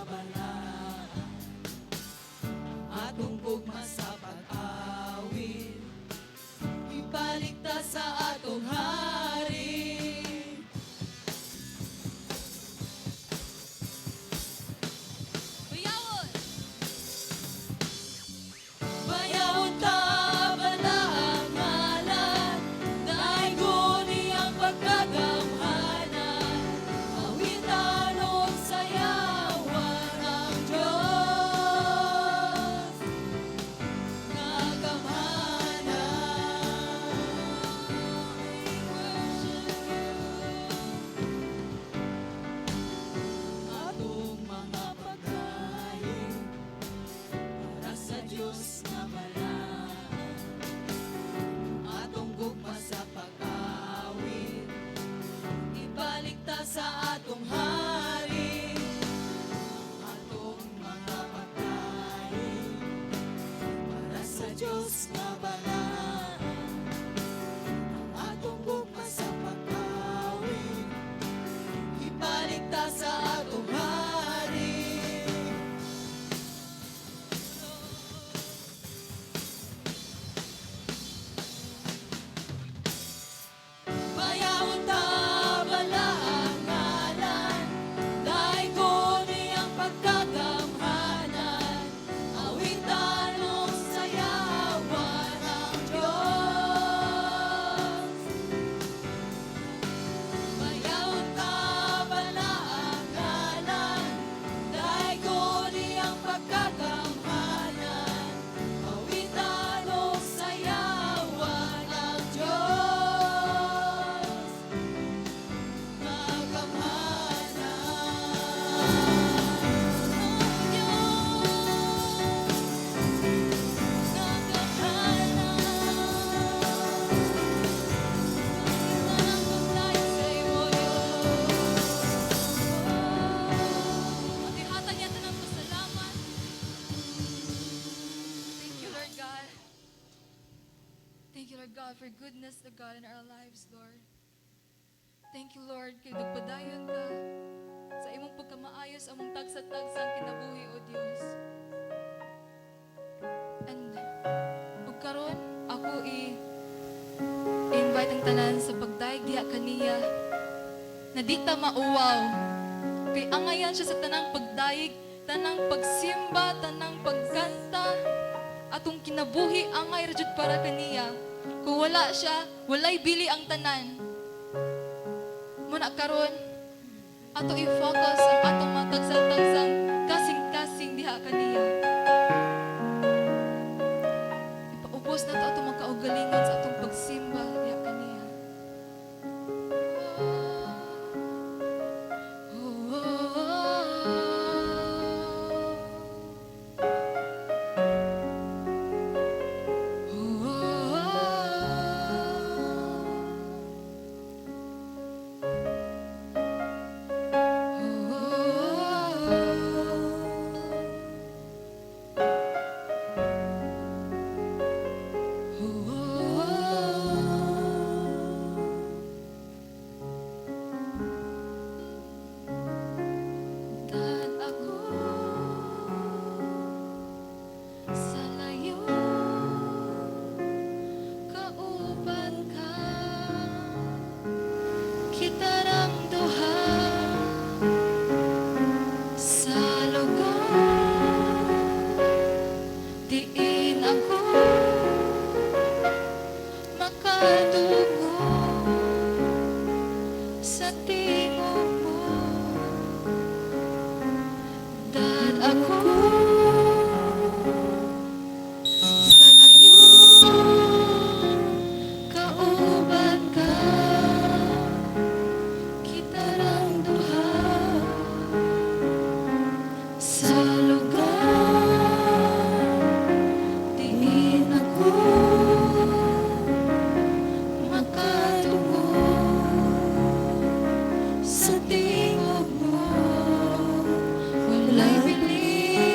Balaan, atong gugma sa pag-awit, ibalik ta sa atong hari. Bayawon! Bayawon ta balaang ngalan, daigon iyang pagkagamhanan, awitan og sayawan ang Diyos nga gamhanan. Worship you. Atong mga pagkain para sa Diyos nga balaan, atong gugma sa pag-awit, ibalik ta sa atong hari. Atong mga pagkain para sa Diyos nga balaan, atong gugma sa pag-awit, ibalik ta sa atong hari. Bayawon ta balaang ngalan, daigon iyang pagkagamhanan, awitan og sayawan ang Diyos. Bayawon ta balaang ngalan, daigon iyang pagkagamhanan, awitan og sayawan ang Diyos nga gamhanan. Diyos nga gamhanan. Tanang pagdayeg sa imo, Diyos. At ihatag niya tanang pasalamat. Thank you, Lord God. Thank you, Lord God, for goodness of God in our lives, Lord. Thank you, Lord, kay nagpadayon ka sa imong pagkamaayo sa among tagsa-tagsang kinabuhi, O Dios. And ug karon ako i invite ang tanan sa pagdayeg diha kaniya na di ta mauwaw. Kay angayan siya sa tanang pagdayeg, tanang pagsimba, tanang pagkanta. Atong kinabuhi angay ra jud para kaniya. Kung wala siya, walay bili ang tanan. Muna karon ato i-focus ang atong mga tagsa-tagsang kasing-kasing diha kaniya. Ipaubos nato atong mga kaugalingon sa atong pagsimba diha kaniya. Oh. Dad ako sa layo, kauban ka, kitarang duha sa lugar diin ako makadungog sa tingog mo. Dad ako sa layo, kauban ka, kitarang duha sa lugar diin ako makadungog sa tingog mo. Walay bili.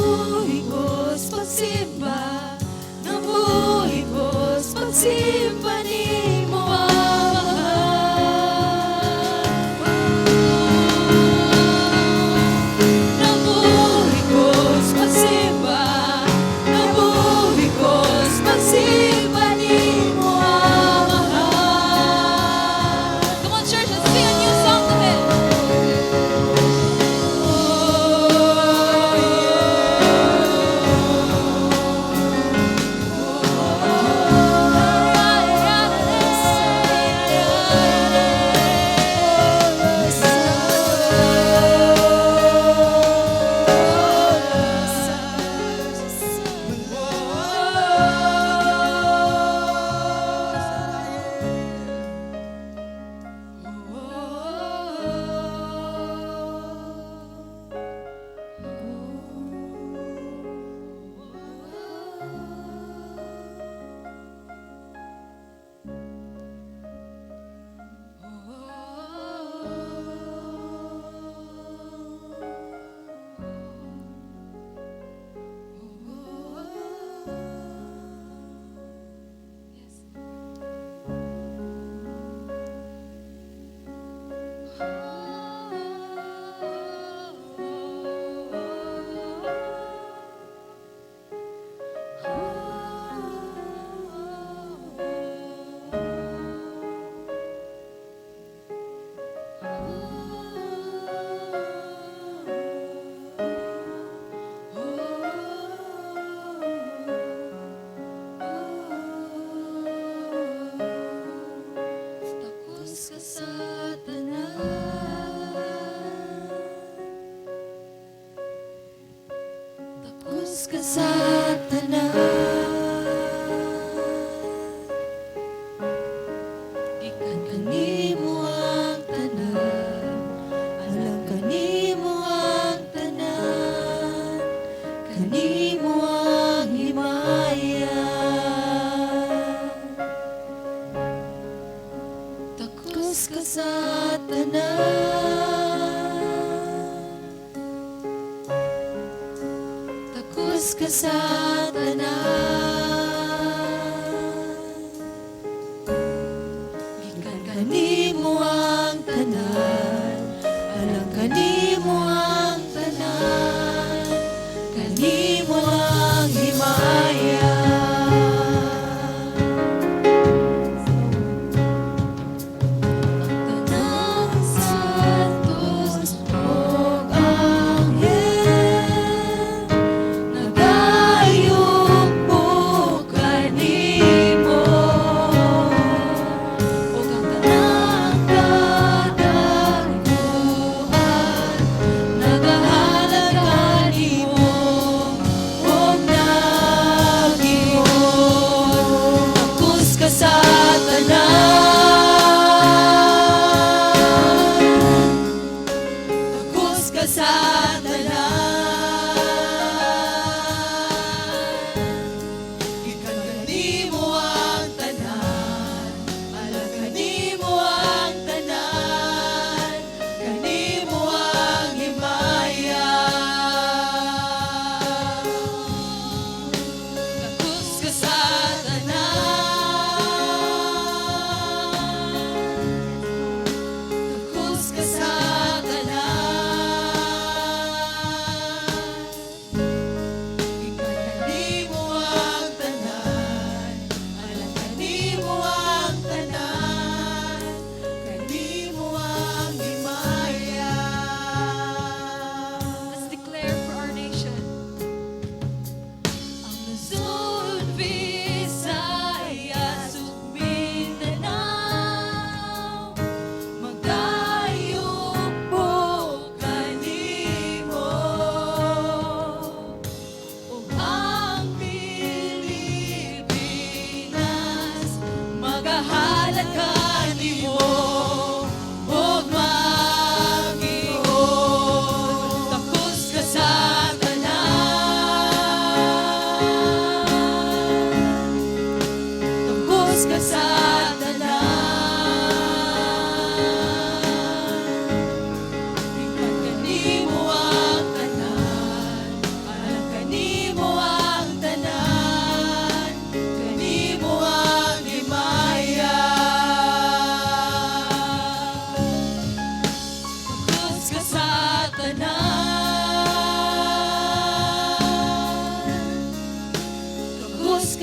Nabuhi ko's pagsimba, nabuhi ko's pagsimba nimo, Amahan. Nabuhi ko's pagsimba, nabuhi ko's pagsimba nimo, Amahan. Come on, church, let's sing a new song to Him. Yes. Takos ka sa tanan. Takos ka sa tanan. Gikan kanimo ang tanan, alang kanimo ang tanan, kanimo ang himaya. Takos ka sa tanan. Takos ka sa tanan. Gikan kanimo ang tanan, alang kanimo ang tanan, kanimo ang himaya. Ang tanang santos ug anghel nagayugpo.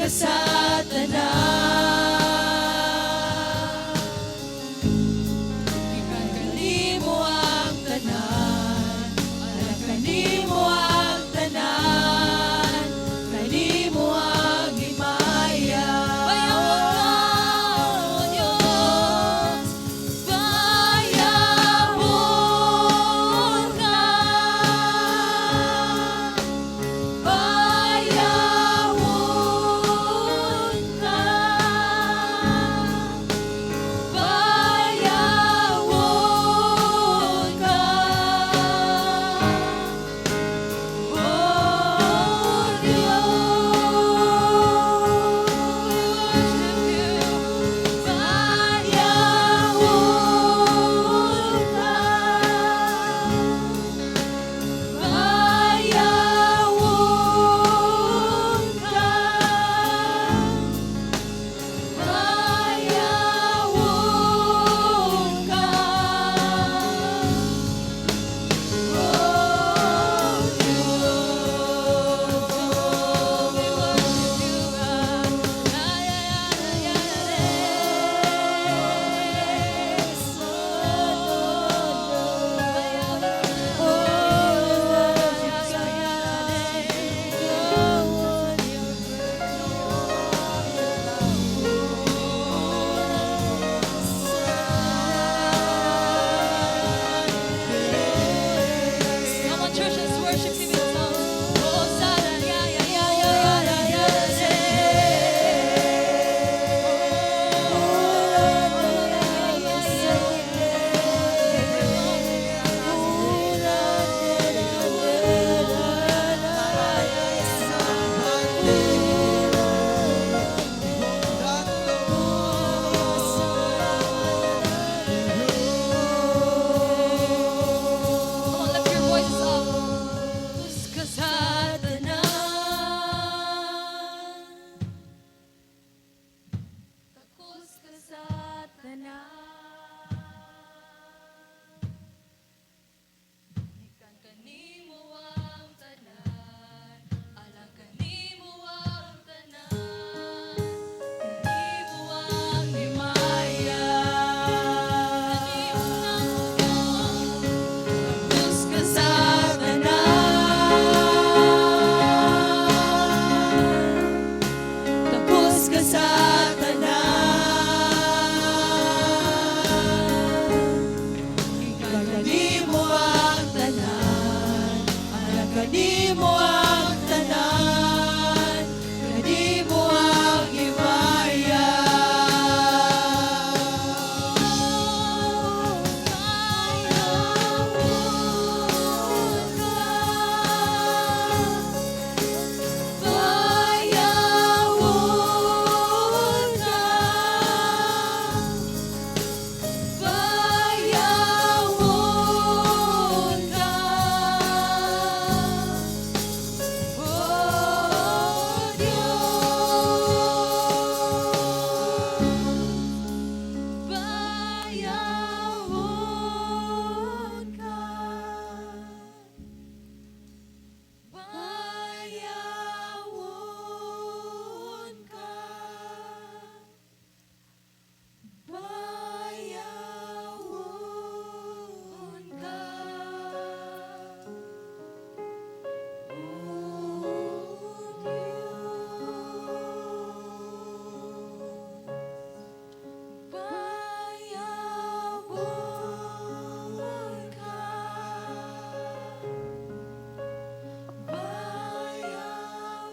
ka sa tanan. Gikan kanimo ang tanan, alang kanimo ang tanan, kanimo ang himaya. Bayawon ka, O Diyos, bayawon ka. Bayawon ka. Bayawon ka. O Diyos, worship you. Bayawon ka. Bayawon ka. Bayawon ka. O Diyos, we worship you, God. Ay, ay, ay, ay, ay. Bayawon ka. Come on, church, let's worship Him in songs. Oh, Sada, yeah. Oh, Come on, lift your voices up. Takos ka sa tanan. Takos ka sa tanan. Gikan kanimo ang tanan, alang kanimo ang tanan, kanimo ang himaya. Takos ka sa tanan. Takos ka sa tanan. Gikan kanimo ang tanan, alang kanimo ang tanan, kanimo ang himaya. Bayawon ka. Bayawon ka. Bayawon ka. O Diyos, bayawon ka. Bayawon ka. Bayawon ka. O Diyos, bayawon ka.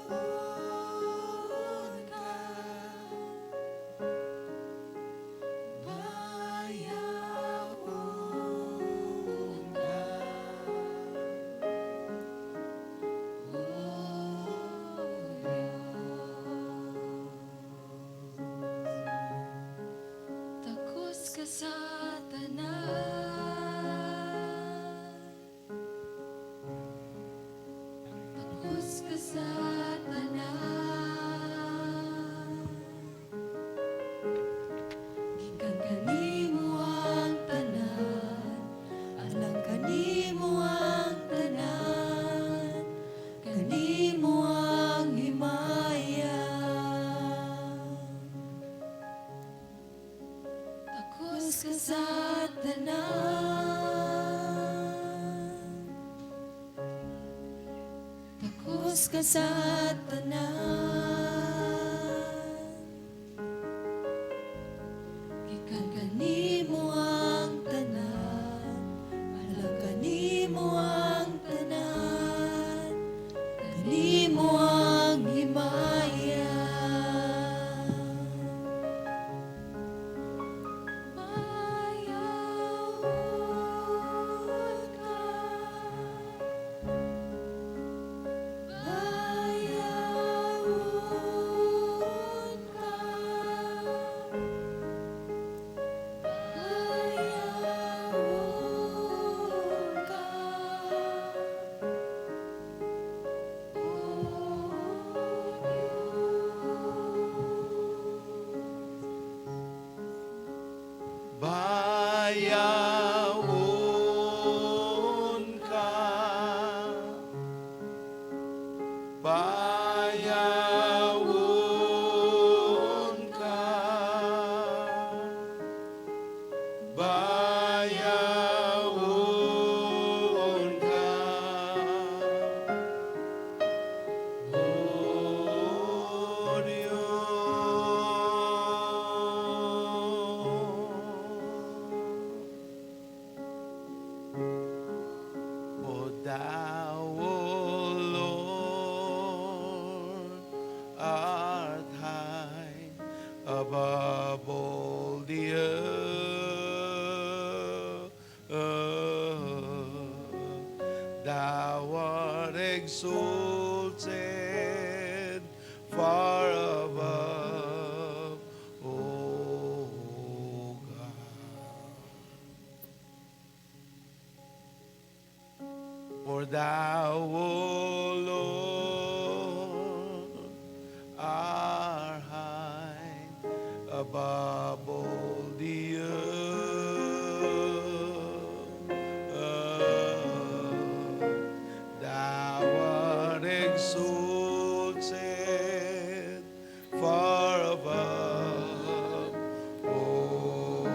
Bayawon ka. Bayawon ka. O Diyos. Takos ka sa tanan. Takos ka sa tanan. Gikan kanimo ang tanan, alang kanimo ang tanan, kanimo ang himaya. ka sa tanan. Gikan kanimo ang tanan, alang kanimo ang tanan, kanimo ang himaya. Bayawon ka. Bayawon ka. Bayawon ka. O Diyos. Bayawon ka. Bayawon ka. Bayawon ka. O Diyos. O thou, O Lord, art high above all the earth. Thou art exalted far above, O God. For thou, O Lord, art high above all the earth. Thou art exalted far above, O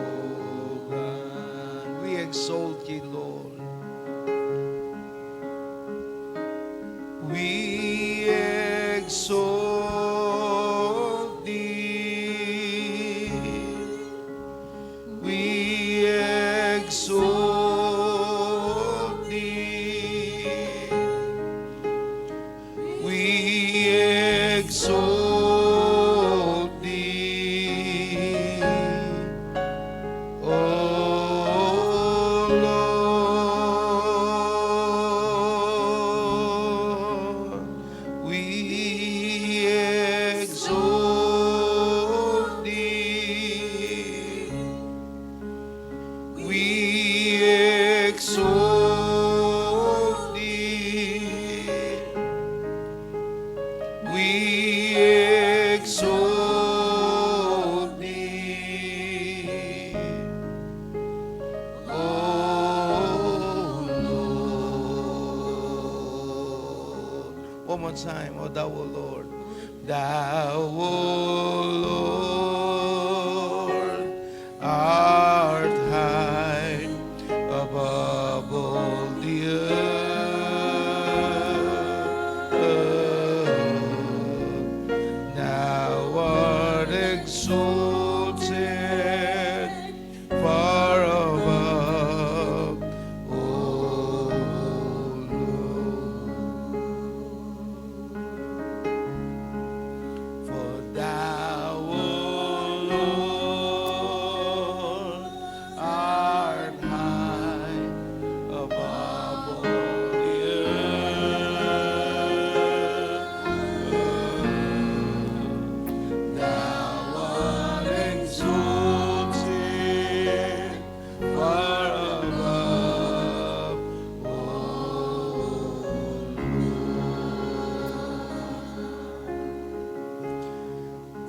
God. We exalt you, Lord. We exalt thee. We exalt thee. We exalt thee, O Lord. We exalt thee. We exalt thee. We exalt thee, O Lord. One more time, O thou, O Lord. Thou, O Lord, art high above all the earth. Thou art exalted far above, O Lord. For thou, O Lord, art high above all the earth. Thou art exalted far above, O Lord.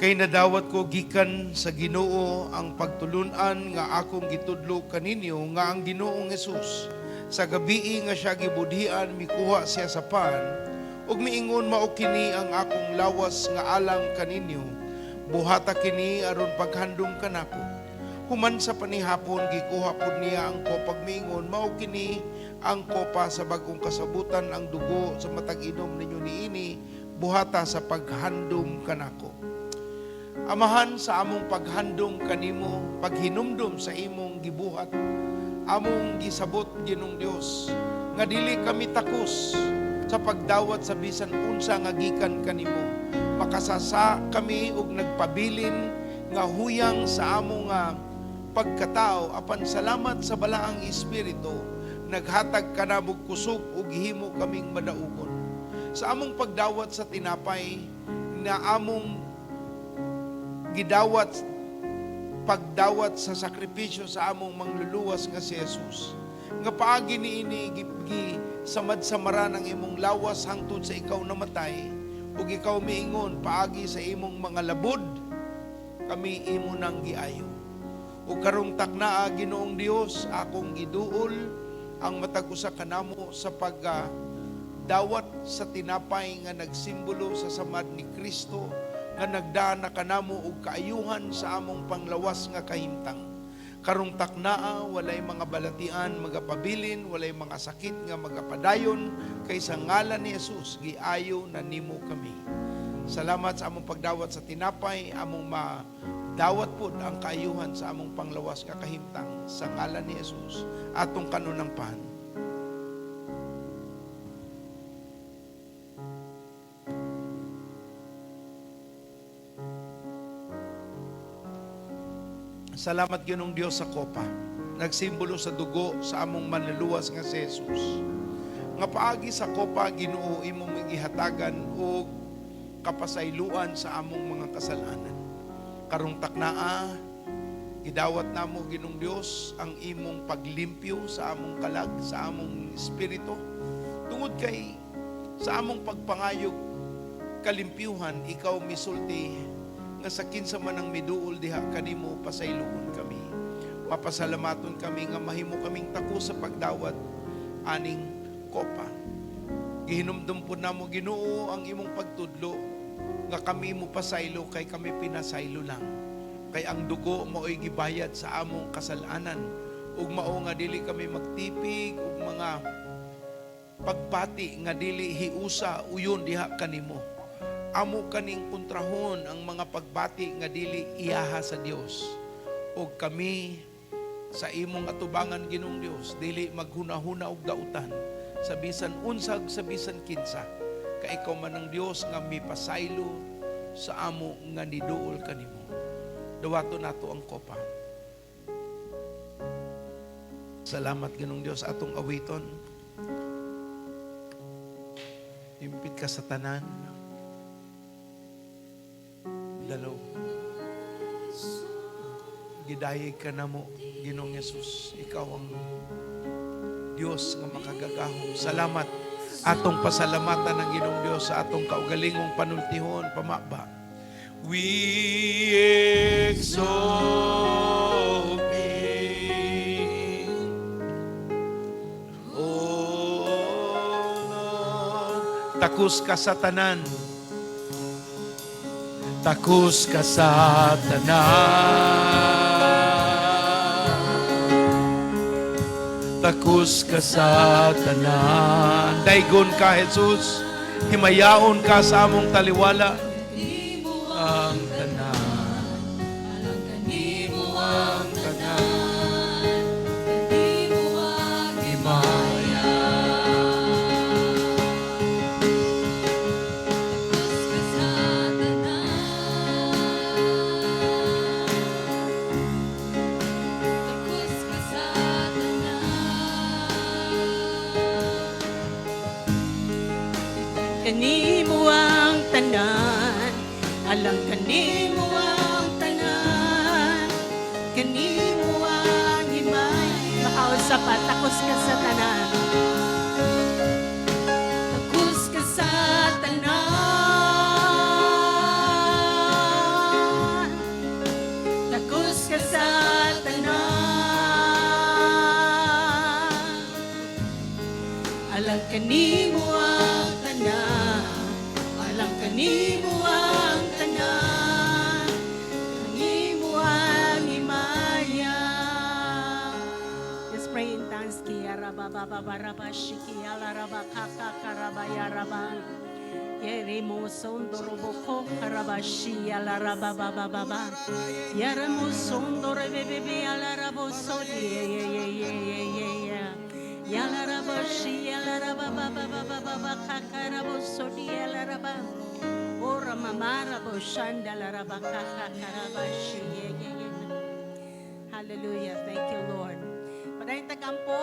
Kay nadawat ko gikan sa Ginoo ang pagtulunan nga akong gitudlo kaninyo nga ang Ginoong Hesus sa gabii nga siya gibudhian, mikuha siya sa pan ug miingon, "Mao kini ang akong lawas nga alang kaninyo. Buhata kini aron paghandom kanako." Human sa panihapon, gikuha pud niya ang kopa ug miingon, "Mao kini Ang kopa sa bagong kasabutan, ang dugo sa matag inom ninyo niini, buhata sa paghandom kanako. Amahan, sa among paghandom kanimo, paghinumdom sa imong gibuhat, among gisabot, Ginoong Dios, nga dili kami takos sa pagdawat sa bisan unsa nga gikan kanimo. Makasasa kami og nagpabilin nga huyang sa among nga pagkatao, apan salamat sa Balaang Espiritu, naghatag kanamo og kusog ug gihimo kaming madaugon. Sa among pagdawat sa tinapay na among gidawat, pagdawat sa sakripisyo sa among Mangluluwas nga si Jesus, nga paagi niini gi samad-samaran ang imong lawas hangtod sa ikaw namatay, ug ikaw miingon, paagi sa imong mga labod kami imo nang giayo. Ug karong taknaa, Ginoong Dios, akong giduol ang matag usa kanamo sa pag dawat sa tinapay nga nagsimbolo sa samad ni Kristo nga nagdana kanamo og kaayuhan sa among panglawas nga kahimtang. Karong taknaa, walay mga balatian magapabilin, walay mga sakit nga magapadayon, kay sa ngalan ni Jesus giayo na nimo kami. Salamat sa among pagdawat sa tinapay, among madawat pud ang kaayuhan sa among panglawas nga kahimtang sa ngalan ni Jesus. Atong kanunang pan. Salamat, Ginoong Dios, sa kopa. Nagsimbolo sa dugo sa among Manluluwas nga si Jesus. Nga paagi sa kopa, Ginoo, imong gihatagan og kapasayloan sa among mga kasalanan. Karong taknaa, gidawat namo, Ginoong Dios, ang imong paglimpyo sa among kalag, sa among espiritu. Tungod kay sa among pagpangayog kalimpyuhan, ikaw misulti nga sa kinsa man ang miduol diha kanimo, pasayloon kami. Mapasalamaton kami nga mahimo kaming takos sa pagdawat aning kopa. Gihinumdum po namo, Ginoo, ang imong pagtudlo nga kami mo pasaylo kay kami pinasaylo lang. Kay ang dugo mao'y gibayad sa among kasalanan ug mao nga dili kami magtipig og mga pagpati nga dili hiusa uyon diha kanimo. Amo kaning kontrahon ang mga pagbati nga dili iyaha sa Dios. Ug kami sa imong atubangan, Ginoong Dios, dili maghunahuna og dautan sa bisan unsag, sa bisan kinsa, kay ikaw man ang Dios nga mipasaylo sa amo nga niduol kanimo. Dawato nato ang kopa. Salamat, Ginoong Dios. Atong awiton. Impit ka sa tanan. Dalaw. Gidayeg ka namo, Ginoong Yesus. Ikaw ang Dios nga makagagahom. Salamat. Atong pasalamatan ang Ginoong Dios sa atong kaugalingong panultihon, pamaba. We exalt thee, O Lord. Takos ka sa tanan. Takos ka sa tanan. Takos ka sa tanan. Daygon ka, Jesus. Himayaon ka sa among taliwala. Ang tanan. Alang kanimo ang Tanan. Kanimo ang Himaya. Takos ka sa tanan. Takos ka sa tanan. Kanimo ang tanan, alang kanimo ang tanan, kanimo ang himay. Makausap pa, takos ka sa tanan. Takos ka sa tanan. Takos ka sa tanan. Alang kanimo ang tanan, alang kanimo ang tanan, kanimo ang himaya. Let's pray in tongues. Kaya baba. ba ba ba ra ba shiki ala ra ba ka ka ka ra ba ya ra ba. Yeremo sondoro boko karabashi ala ra ba ba ba ba ba. Yeremo sondoro be be be ala ra bo so ye ye ye ye ye ye ye. Yala ra ba shi ala ra ba ba ba ba ba ba ba ka ka ra bo so di ala ra ba. Ora mamara bo shanda la ra ba ka ka ka ra ba shi ye ye ye. Hallelujah. Thank you, Lord. Padayon tagampo,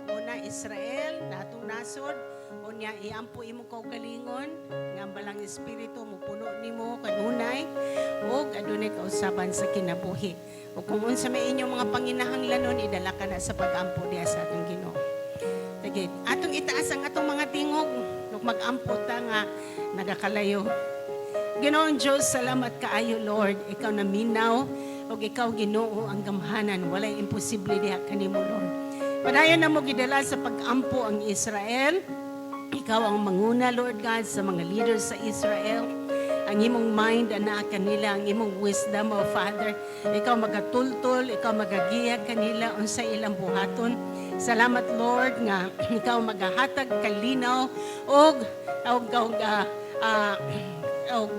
una Israel, na atong nasod, unya iampo imong kaugalingon, nga ang Balaang Espiritu mupuno nimo kanunay, ug adunay kausaban sa kinabuhi. Ug kung unsa may inyong mga panginahanglanon, idala ka na sa pag-ampo diha sa atong Ginoo. Sige, atong itaas ang atong mga tingog, ug mag-ampo ta nga nagakalayo. Ginoong Diyos, salamat kaayo, Lord. Ikaw naminaw, ug ikaw, Ginoo, ang gamhanan. Walay imposible diha kanimo, Lord. Padayon na mo gidala sa pag-ampo ang Israel. Ikaw ang manguna, Lord God, sa mga leaders sa Israel. Ang imong mind anaa kanila, ang imong wisdom, O Father. Ikaw magatultol, ikaw magagiya kanila unsa ilang buhaton. Salamat, Lord, nga ikaw magahatag kalinaw og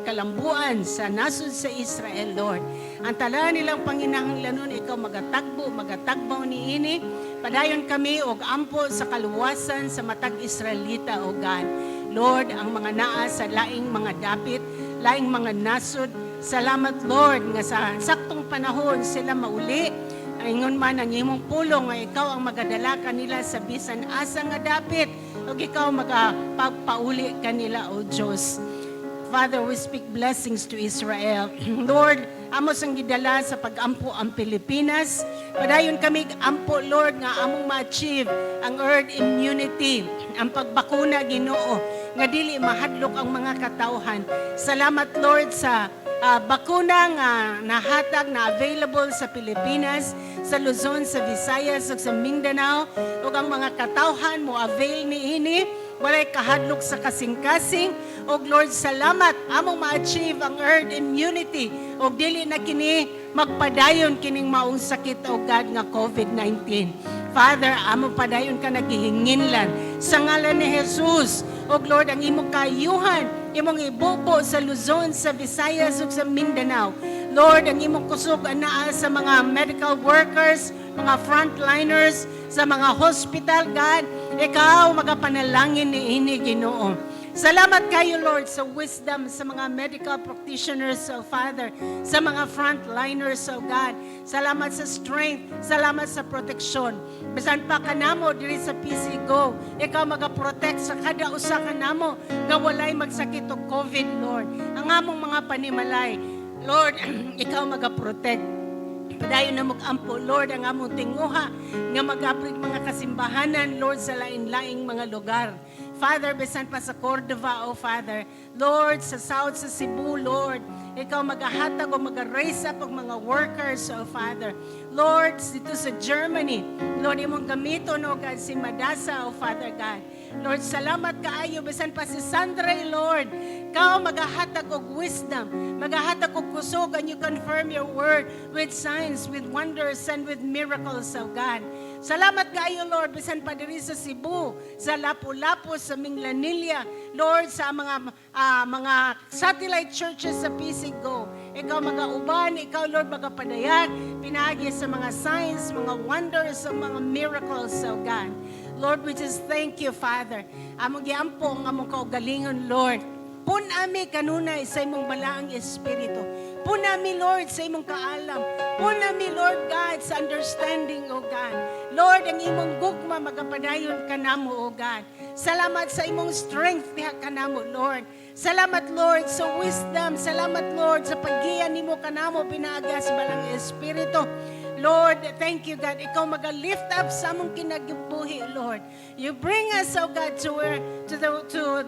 kalambuan sa nasod sa Israel, Lord. Ang tala nilang panginahanglanon, ikaw magatagbo, magatagbaw niini. Padayon kami og ampo sa kaluwasan sa matag Israelita, O God. Lord, ang mga naa sa laing mga dapit, laing mga nasod, salamat, Lord, nga sa saktong panahon sila mauli. Ingon man ang imong pulong nga ikaw ang magadala kanila sa bisan asa nga dapit ug ikaw magapagpauli kanila, O Dios. Father, we speak blessings to Israel. Lord, amo sang gidala sa pag-ampo ang Pilipinas. Padayon kami ampo, Lord, nga among ma-achieve ang herd immunity, ang pagbakuna, Ginoo, nga dili mahadlok ang mga katawhan. Salamat, Lord, sa bakuna nga nahatag na available sa Pilipinas, sa Luzon, sa Visayas ug sa Mindanao, ug ang mga katawhan mo avail niini, walay kahadlok sa kasing-kasing. Og Lord, salamat among ma-achieve ang herd immunity og dili na kini magpadayon kining maong sakit, o God, nga COVID-19. Father, amo padayon ka naghihinginlan sa ngalan ni Jesus. Og Lord, ang imong kaayuhan, imong ibubo sa Luzon, sa Visayas ug sa Mindanao. Lord, ang imong kusog anaa sa mga medical workers, mga frontliners, sa mga hospital, God, ikaw magapanalangin niini, Ginoo. Salamat kayo, Lord, sa wisdom sa mga medical practitioners, oh Father, sa mga frontliners, oh God. Salamat sa strength, salamat sa proteksyon. Bisan pa kanamo diri sa PC Go, ikaw magaprotect sa kada usa kanamo nga walay magsakit og COVID, Lord. Ang among mga panimalay, Lord, ikaw magaprotect. Padayon na mag-ampo, Lord, ang among tinguha nga mag-abrig mga kasimbahanan, Lord, sa lain-laing mga lugar. Father, bisan pa sa Cordova, O Father. Lord, sa South, sa Cebu, Lord. Ikaw magahatag o mag-raise up ang mga workers, O Father. Lord, dito sa Germany, Lord, imong gamiton, O God, si Madasa, O Father God. Lord, salamat kaayo bisan pa si Sandra, Lord. Ikaw magahatag og wisdom, magahatag og kusog, and you confirm your word with signs, with wonders, and with miracles, O God. Salamat kaayo, Lord, bisan pa diri sa Cebu, sa Lapu-Lapu, sa Minglanilla, Lord, sa mga satellite churches sa PCGO. Ikaw magauban, ikaw, Lord, magapadayag, pinaagi sa mga signs, mga wonders, sa mga miracles, O God. Lord, we just thank you, Father. Among giampo ang among kaugalingon, Lord. Pun-a mi kanunay sa imong Balaang Espiritu. Pun-a mi, Lord, sa imong kaalam. Pun-a mi, Lord God, sa understanding, O God. Lord, ang imong gugma magapadayon kanamo, O God. Salamat sa imong strength diha kanamo, Lord. Salamat, Lord, sa wisdom. Salamat, Lord, sa paggiya nimo kanamo pinaagi sa Balaang Espiritu. Lord, thank you, God. Ikaw maga-lift up sa among kinabuhi, Lord. You bring us, oh God, to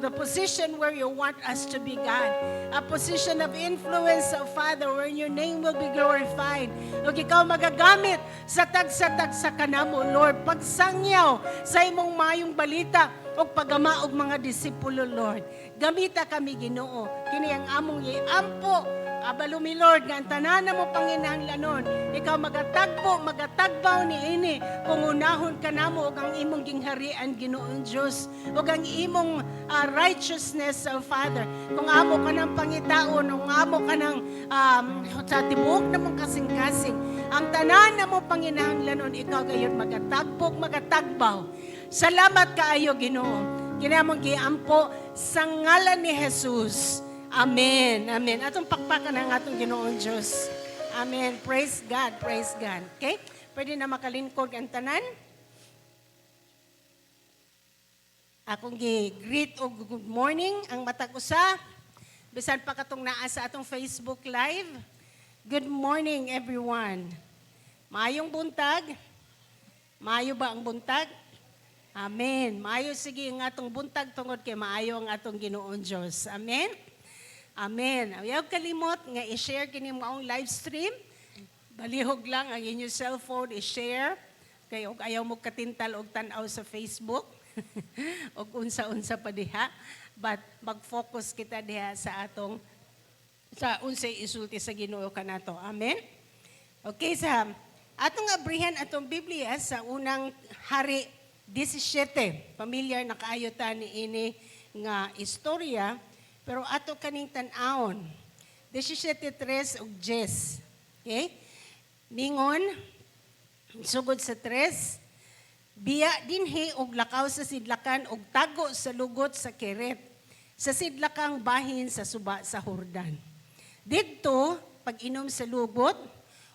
the position where you want us to be, God. A position of influence, oh Father, where your name will be glorified. Ug ikaw magagamit sa tagsa-tagsa kanamo, Lord. Pagsangyaw sa imong mayong balita ug paggama og mga disipulo, Lord. Gamita kami, Ginoo. Kini ang among iampo. Kabalo mi, Lord, nga ang tanan mo panginahanglanon, ikaw magatagbo, magatagbaw ni ini kung unahon ka namo ug ang imong gingharian, Ginoong Dios, ug ang imong righteousness, oh Father. Kung amo ka ng pangitaon, kung amo ka ng sa tibuok namong kasing-kasing, ang tanan namo panginahanglanon, ikaw gayon magatagbo, magatagbaw. Salamat kaayo, Ginoo. Kinamong giampo sa ngalan ni Jesus. Amen. Amen. Atong pakpakan ang atong Ginoong Diyos. Amen. Praise God. Praise God. Okay? Pwede na makalingkod ang tanan. Akong gi-greet og good morning ang matag usa. Bisan pa katong naa sa atong Facebook Live. Good morning, everyone. Maayong buntag. Maayo ba ang buntag? Amen. Maayo sige ang atong buntag tungod kay maayo ang atong Ginoong Dios. Amen. Amen. Ayaw kalimot nga i-share kini maong live stream. Balihog lang ang inyong cellphone i-share kay og ayaw mo katintal og tan-aw sa Facebook og unsa-unsa pa diha, but mag-focus kita diha sa atong sa unsay isulti sa Ginoo kanato. Amen. Okay, sa atong abrihan atong Biblia sa Unang Hari 17. Familiar na kaayo ta ni ini nga istorya, pero ato kaning tan-awon. 17:3 ug 10. Okay? Ningon sugod sa 3, "Biya dinhi og lakaw sa sidlakan og tago sa lugot sa Keret, sa sidlakang bahin sa suba sa Hordan. Didto, pag-inom sa lugot,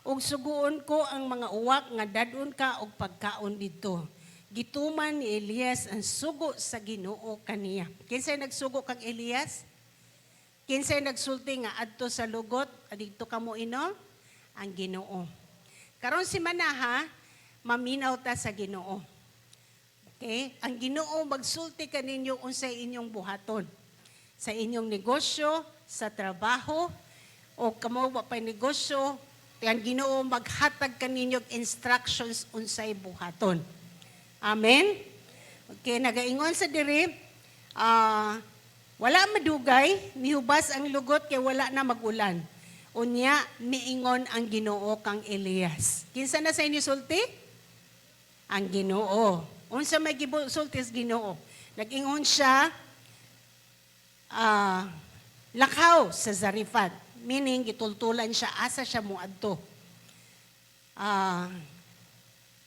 ug suguon ko ang mga uwak nga dadon ka og pagkaon didto." Gituman ni Elias ang sugo sa Ginoo kaniya. Kinsay nagsugo kang Elias? Kinsay nagsulti nga adto sa lugot, adito ka mo inom? Ang Ginoo. Karon si Manaha, maminaw ta sa Ginoo. Okay? Ang Ginoo magsulti kaninyo unsay inyong buhaton. Sa inyong negosyo, sa trabaho, o kamo wa pay negosyo, ang Ginoo maghatag kaninyo og instructions unsay buhaton. Amen? Okay, nagaingon sa diri, wala madugay, mihubas ang lugot kay wala na magulan. Unya, miingon ang Ginoo kang Elias. Kinsa na sa inyo sulti? Ang Ginoo. Unsa may gisulti sa Ginoo? Nag-ingon siya, lakaw sa Zarifat. Meaning, gitultulan siya, asa siya muadto.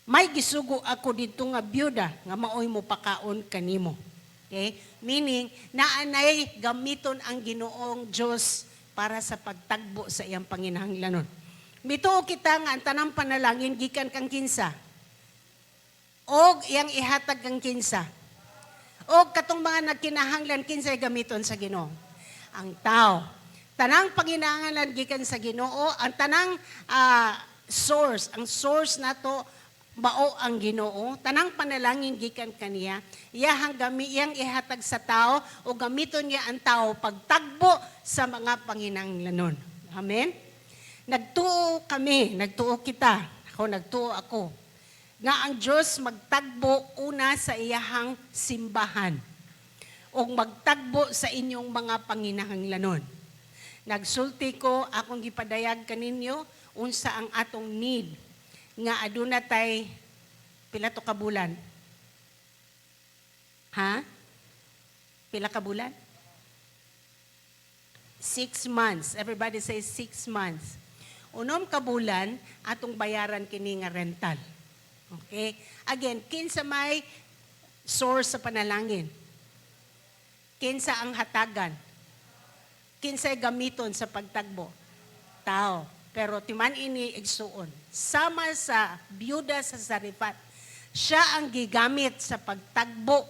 May gisugo ako dito nga byuda nga maoy mo pakaon kanimo. Okay? Meaning, naanay gamiton ang Ginoong Diyos para sa pagtagbo sa iyang panginahanglanon. Mituo kita nga ang tanang panalangin gikan kang kinsa? Og iyang ihatag kang kinsa? Og katong mga nagkinahanglan, kinsay gamiton sa Ginoo? Ang tao. Tanang panginahanglan gikan sa Ginoo, ang tanang source, ang source nato mao ang Ginoo. Tanang panalangin gikan kaniya. Iyahang gami iyang ihatag sa tao o gamiton niya ang tao pagtagbo sa mga panginahanglanon. Amen. Nagtuo kami, nagtuo kita. Ako, nagtuo ako nga ang Dios magtagbo una sa iyahang simbahan o magtagbo sa inyong mga panginahanglanon. Nagsulti ko, akong gipadayag kaninyo unsa ang atong need nga aduna tay pila to ka bulan? Ha? Pila ka bulan? 6 months. Everybody say 6 months. 6 ka bulan atong bayaran kini nga rental. Okay? Again, kinsa may source sa panalangin? Kinsa ang hatagan? Kinsay gamiton sa pagtagbo? Tao. Pero timan ini, igsuon. Sama sa byuda sa Zarifat, siya ang gigamit sa pagtagbo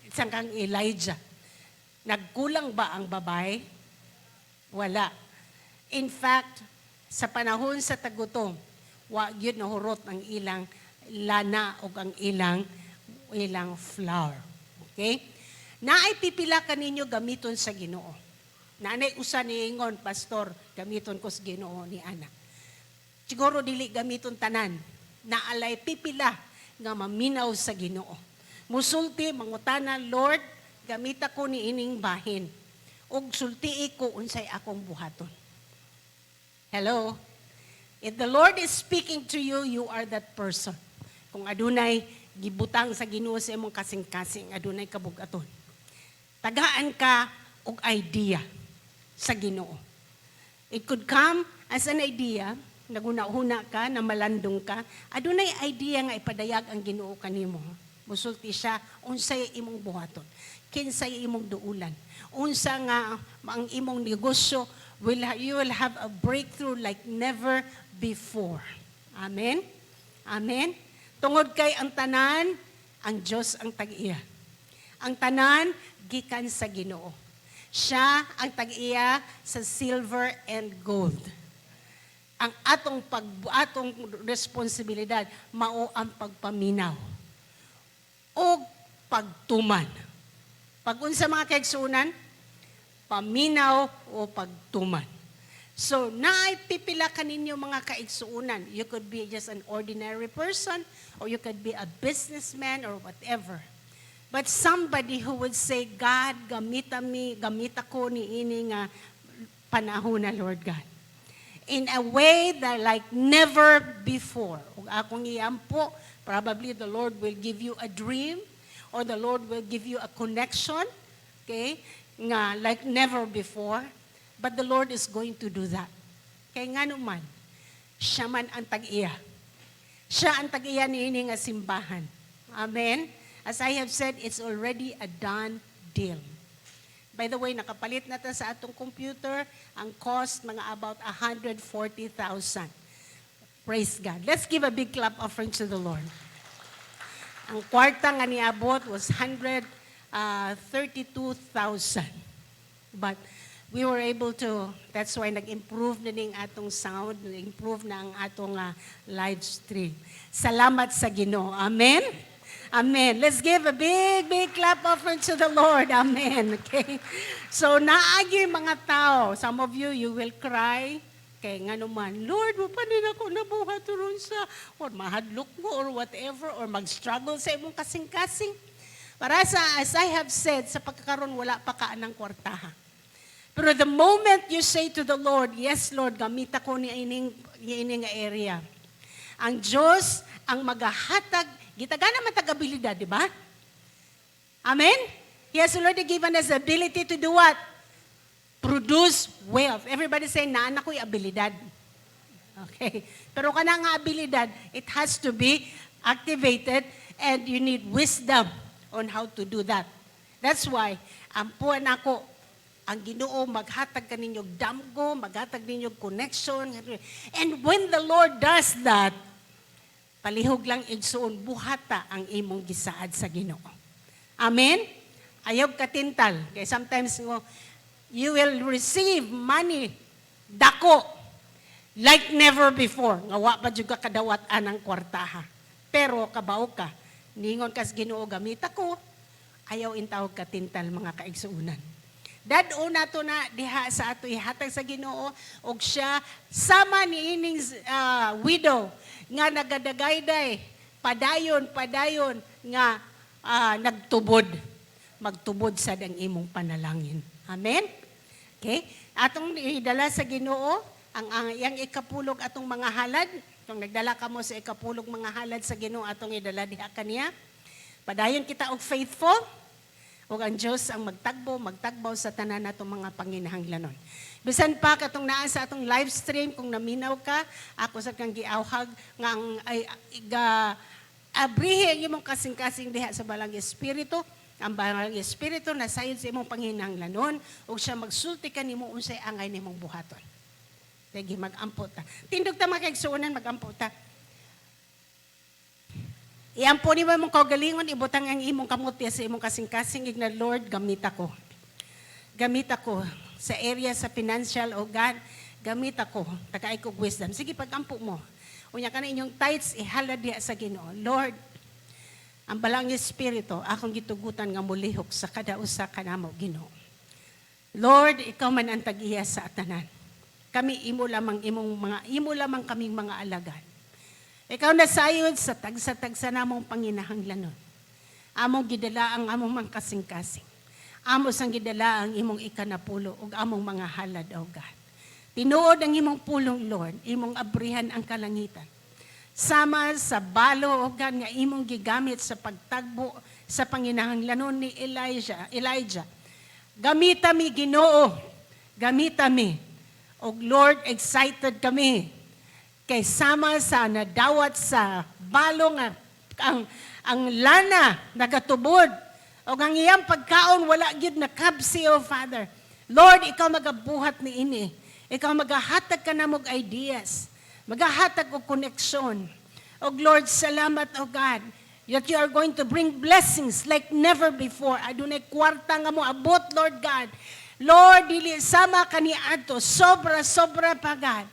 sa kang Elijah. Nagkulang ba ang babae? Wala. In fact, sa panahon sa tagutom, wa gyud nahurot ang ilang lana o ang ilang ilang flour. Okay? Naay pipila kaninyo gamiton sa Ginoo. Naanay usa niingon, "Pastor, gamiton ko sa Ginoo ni ana." Siguro dili gamiton tanan. Naalay pipila nga maminaw sa Ginoo. Musulti, mangutana, "Lord, gamita ko ni ining bahin. Ug sultii ko unsay akong buhaton." Hello? If the Lord is speaking to you, you are that person. Kung adunay gibutang sa Ginoo sa imong kasing-kasing, adunay kabugaton. Tagaan ka og idea sa Ginoo. It could come as an idea, naguna-huna ka, na malandong ka, adunay idea nga ipadayag ang Ginoo kanimo. Musulti siya unsay imong buhaton, kinsay imong duulan, unsa nga ang imong negosyo you will have a breakthrough like never before. Amen. Amen. Tungod kay ang tanan, ang Dios ang tag-iya. Ang tanan gikan sa Ginoo. Siya ang tag-iya sa silver and gold. Ang atong responsibilidad mao ang pagpaminaw o pagtuman. Pag unsa, mga kaigsuonan? Paminaw o pagtuman. So, naay pipila kaninyo, mga kaigsuonan. You could be just an ordinary person or you could be a businessman or whatever. But somebody who would say, "God, gamita mi, gamita ko ni ini nga panahon na, Lord God. In a way that like never before." Ug akong iampo, probably the Lord will give you a dream or the Lord will give you a connection, okay, nga like never before. But the Lord is going to do that. Kay nga man, siya man ang tag-iya. Siya ang tag-iya niini nga simbahan. Amen? As I have said, it's already a done deal. By the way, nakapalit na ta sa atong computer. Ang cost, mga about 140,000. Praise God. Let's give a big clap offering to the Lord. Ang kwarta nga niabot was 132,000. But we were able to, that's why nag-improve na ning atong sound, nag-improve na ang atong live stream. Salamat sa Ginoo. Amen? Amen. Let's give a big, big clap offering to the Lord. Amen. Okay? So, naagi mga tao. Some of you, you will cry. Kay nga naman, "Lord, wa pa din ako nabuhat ron sa," or mahadlok mo, or whatever, or mag-struggle sa imong kasing-kasing. Para sa, as I have said, sa pagkakaroon, wala pa ka ng kwartaha. Pero the moment you say to the Lord, "Yes, Lord, gamita ko ni ining nga area." Ang Diyos ang magahatag, gitaga naman tag-abilidad, di ba? Amen? He has already given us the ability to do what? Produce wealth. Everybody say, "Naa na ko'y abilidad." Okay. Pero kana nga abilidad, it has to be activated and you need wisdom on how to do that. That's why, ampuan ako, ang Ginoo maghatag kaninyo damgo, maghatag ninyo connection. And when the Lord does that, palihog lang, igsuon, buhata ang imong gisaad sa Ginoo. Amen? Ayaw katintal. Kaya sometimes you will receive money dako like never before. Nga wa pa jud ka kadawat anang kwartaha. Pero kabaw ka, ningon kas Ginoo, "Gamita ko," ayaw intawag katintal, mga kaigsuunan. Dad-o na to na diha sa ato ihatag sa Ginoo og siya sama ni ining widow nga nagadagayday padayon padayon nga nagtubod, magtubod sa ang imong panalangin. Amen. Okay? Atong idala sa Ginoo ang iyang ikapulog, atong mga halad. Kung nagdala kamo sa ikapulog mga halad sa Ginoo, atong idala diha kaniya. Padayon kita og faithful ug ang Dios ang magtagbo, magtagbaw sa tanan natong mga panginahanglanon. Bisan pa katong naa sa atong live stream, kung naminaw ka, ako sa kang giawhag nga ang ay ga abrihi ang imong kasing-kasing diha sa Balang Espiritu. Ang Balang Espiritu na sayod sa imong panginahanglanon ug siya magsulti kanimo unsay angay nimong buhaton. Sige, mag-ampo ta. Tindog ta, mga kaigsuonan, mag-ampo ta. Iampo nimo imong kaugalingon, ibutang ang imong kamot sa imong kasing-kasing, igna, "Lord, gamit ako. Gamit ako sa area sa financial, o God, gamit ako. Tagay ko wisdom." Sige, pag-ampo mo. Unya ka na inyong tithes, ihalad diha sa Ginoo. Lord, ang Balang Espiritu, akong gitugutan nga mulihok sa kada usa kanamo, Ginoo. Lord, ikaw man ang tag-iya sa tanan. Kami imo lamang kaming mga alagad. Ikaw na sayod sa tagsa-tagsa namong panginahanglanon. Among gidala ang among mga kasing-kasing. Amo sang gidala ang imong ikanapulo ug among mga halad, O God. Tinuod ang imong pulong, Lord, imong abrihan ang kalangitan. Sama sa balo, O God, nga imong gigamit sa pagtagbo sa panginahanglanon ni Elijah. Elijah. Gamita mi, Ginoo. Gamita mi. Og Lord, excited kami. Kay sama sa nadawat sa balo nga ang lana nagatubod. Og ang iyang pagkaon wala gyud nakabsi, O Father. Lord, ikaw magabuhat ni ini. Ikaw magahatag ka na og ideas. Magahatag og koneksyon. Og Lord, salamat, O God, that you are going to bring blessings like never before. Adunay kwarta nga mo abot, Lord God. Lord, dili sama kaniadto, sobra sobra pa, God.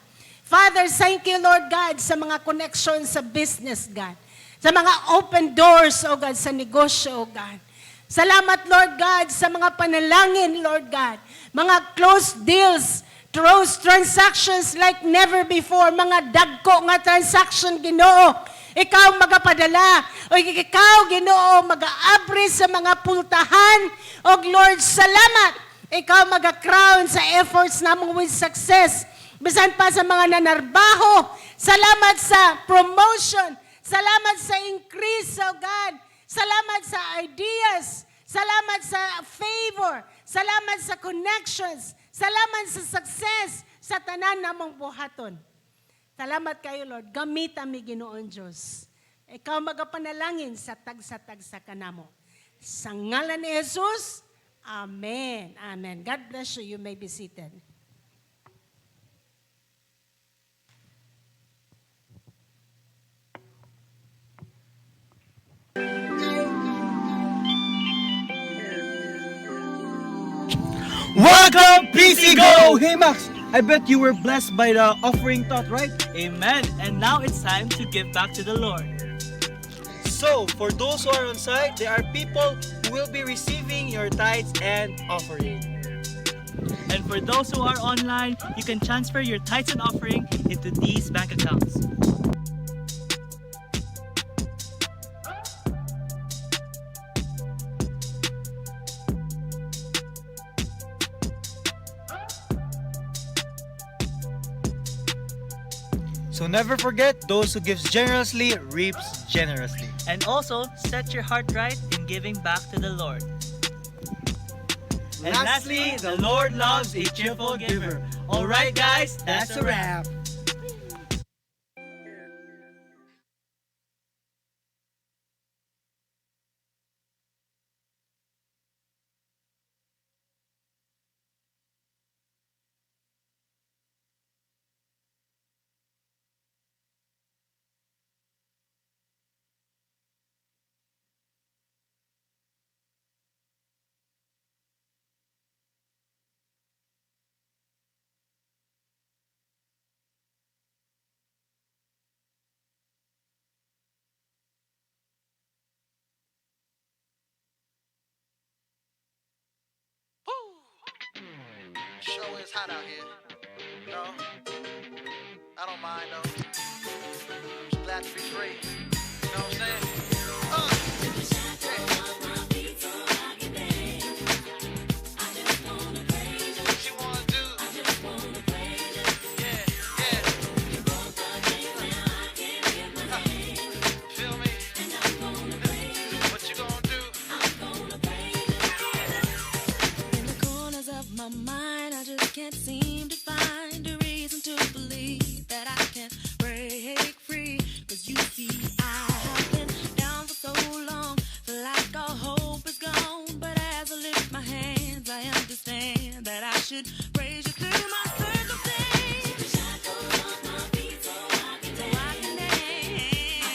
Father, thank you, Lord God, sa mga connections sa business, God. Sa mga open doors, O God, sa negosyo, O God. Salamat, Lord God, sa mga panalangin, Lord God. Mga closed deals, closed transactions like never before. Mga dagko nga transaction, Ginoo. Ikaw magapadala. O ikaw, Ginoo, magaabri sa mga pultahan. O Lord, salamat. Ikaw maga-crown sa efforts namong with success. Bisan pa sa mga nanarbaho. Salamat sa promotion. Salamat sa increase, oh God. Salamat sa ideas. Salamat sa favor. Salamat sa connections. Salamat sa success sa tanan namong buhaton. Salamat kayo, Lord. Gamita mi, Ginoon Diyos. Ikaw magapanalangin sa tagsa-tagsa kanamo. Sa ngalan ni Jesus, Amen. Amen. God bless you. You may be seated. Welcome, PC Go! Hey, Max, I bet you were blessed by the offering thought, right? Amen. And now it's time to give back to the Lord. So, for those who are on site, there are people who will be receiving your tithes and offering. And for those who are online, you can transfer your tithes and offering into these bank accounts. So never forget, those who gives generously reaps generously. And also, set your heart right in giving back to the Lord. And lastly, the Lord loves a cheerful giver. Alright, guys, that's a wrap. Show is hot out here. No, I don't mind though. I'm just glad to be free. You know what I'm saying? Yeah. What you wanna do? Yeah. Feel me? What you gonna do? In the corners of my mind, I just can't seem to find a reason to believe that I can break free. 'Cause you see, I have been down for so long, feel like all hope is gone. But as I lift my hands, I understand that I should praise you through my circumstance. So I can dance.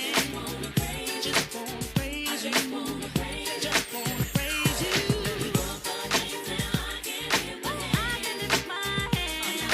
Just wanna praise you. Just wanna praise you. I can lift my hands.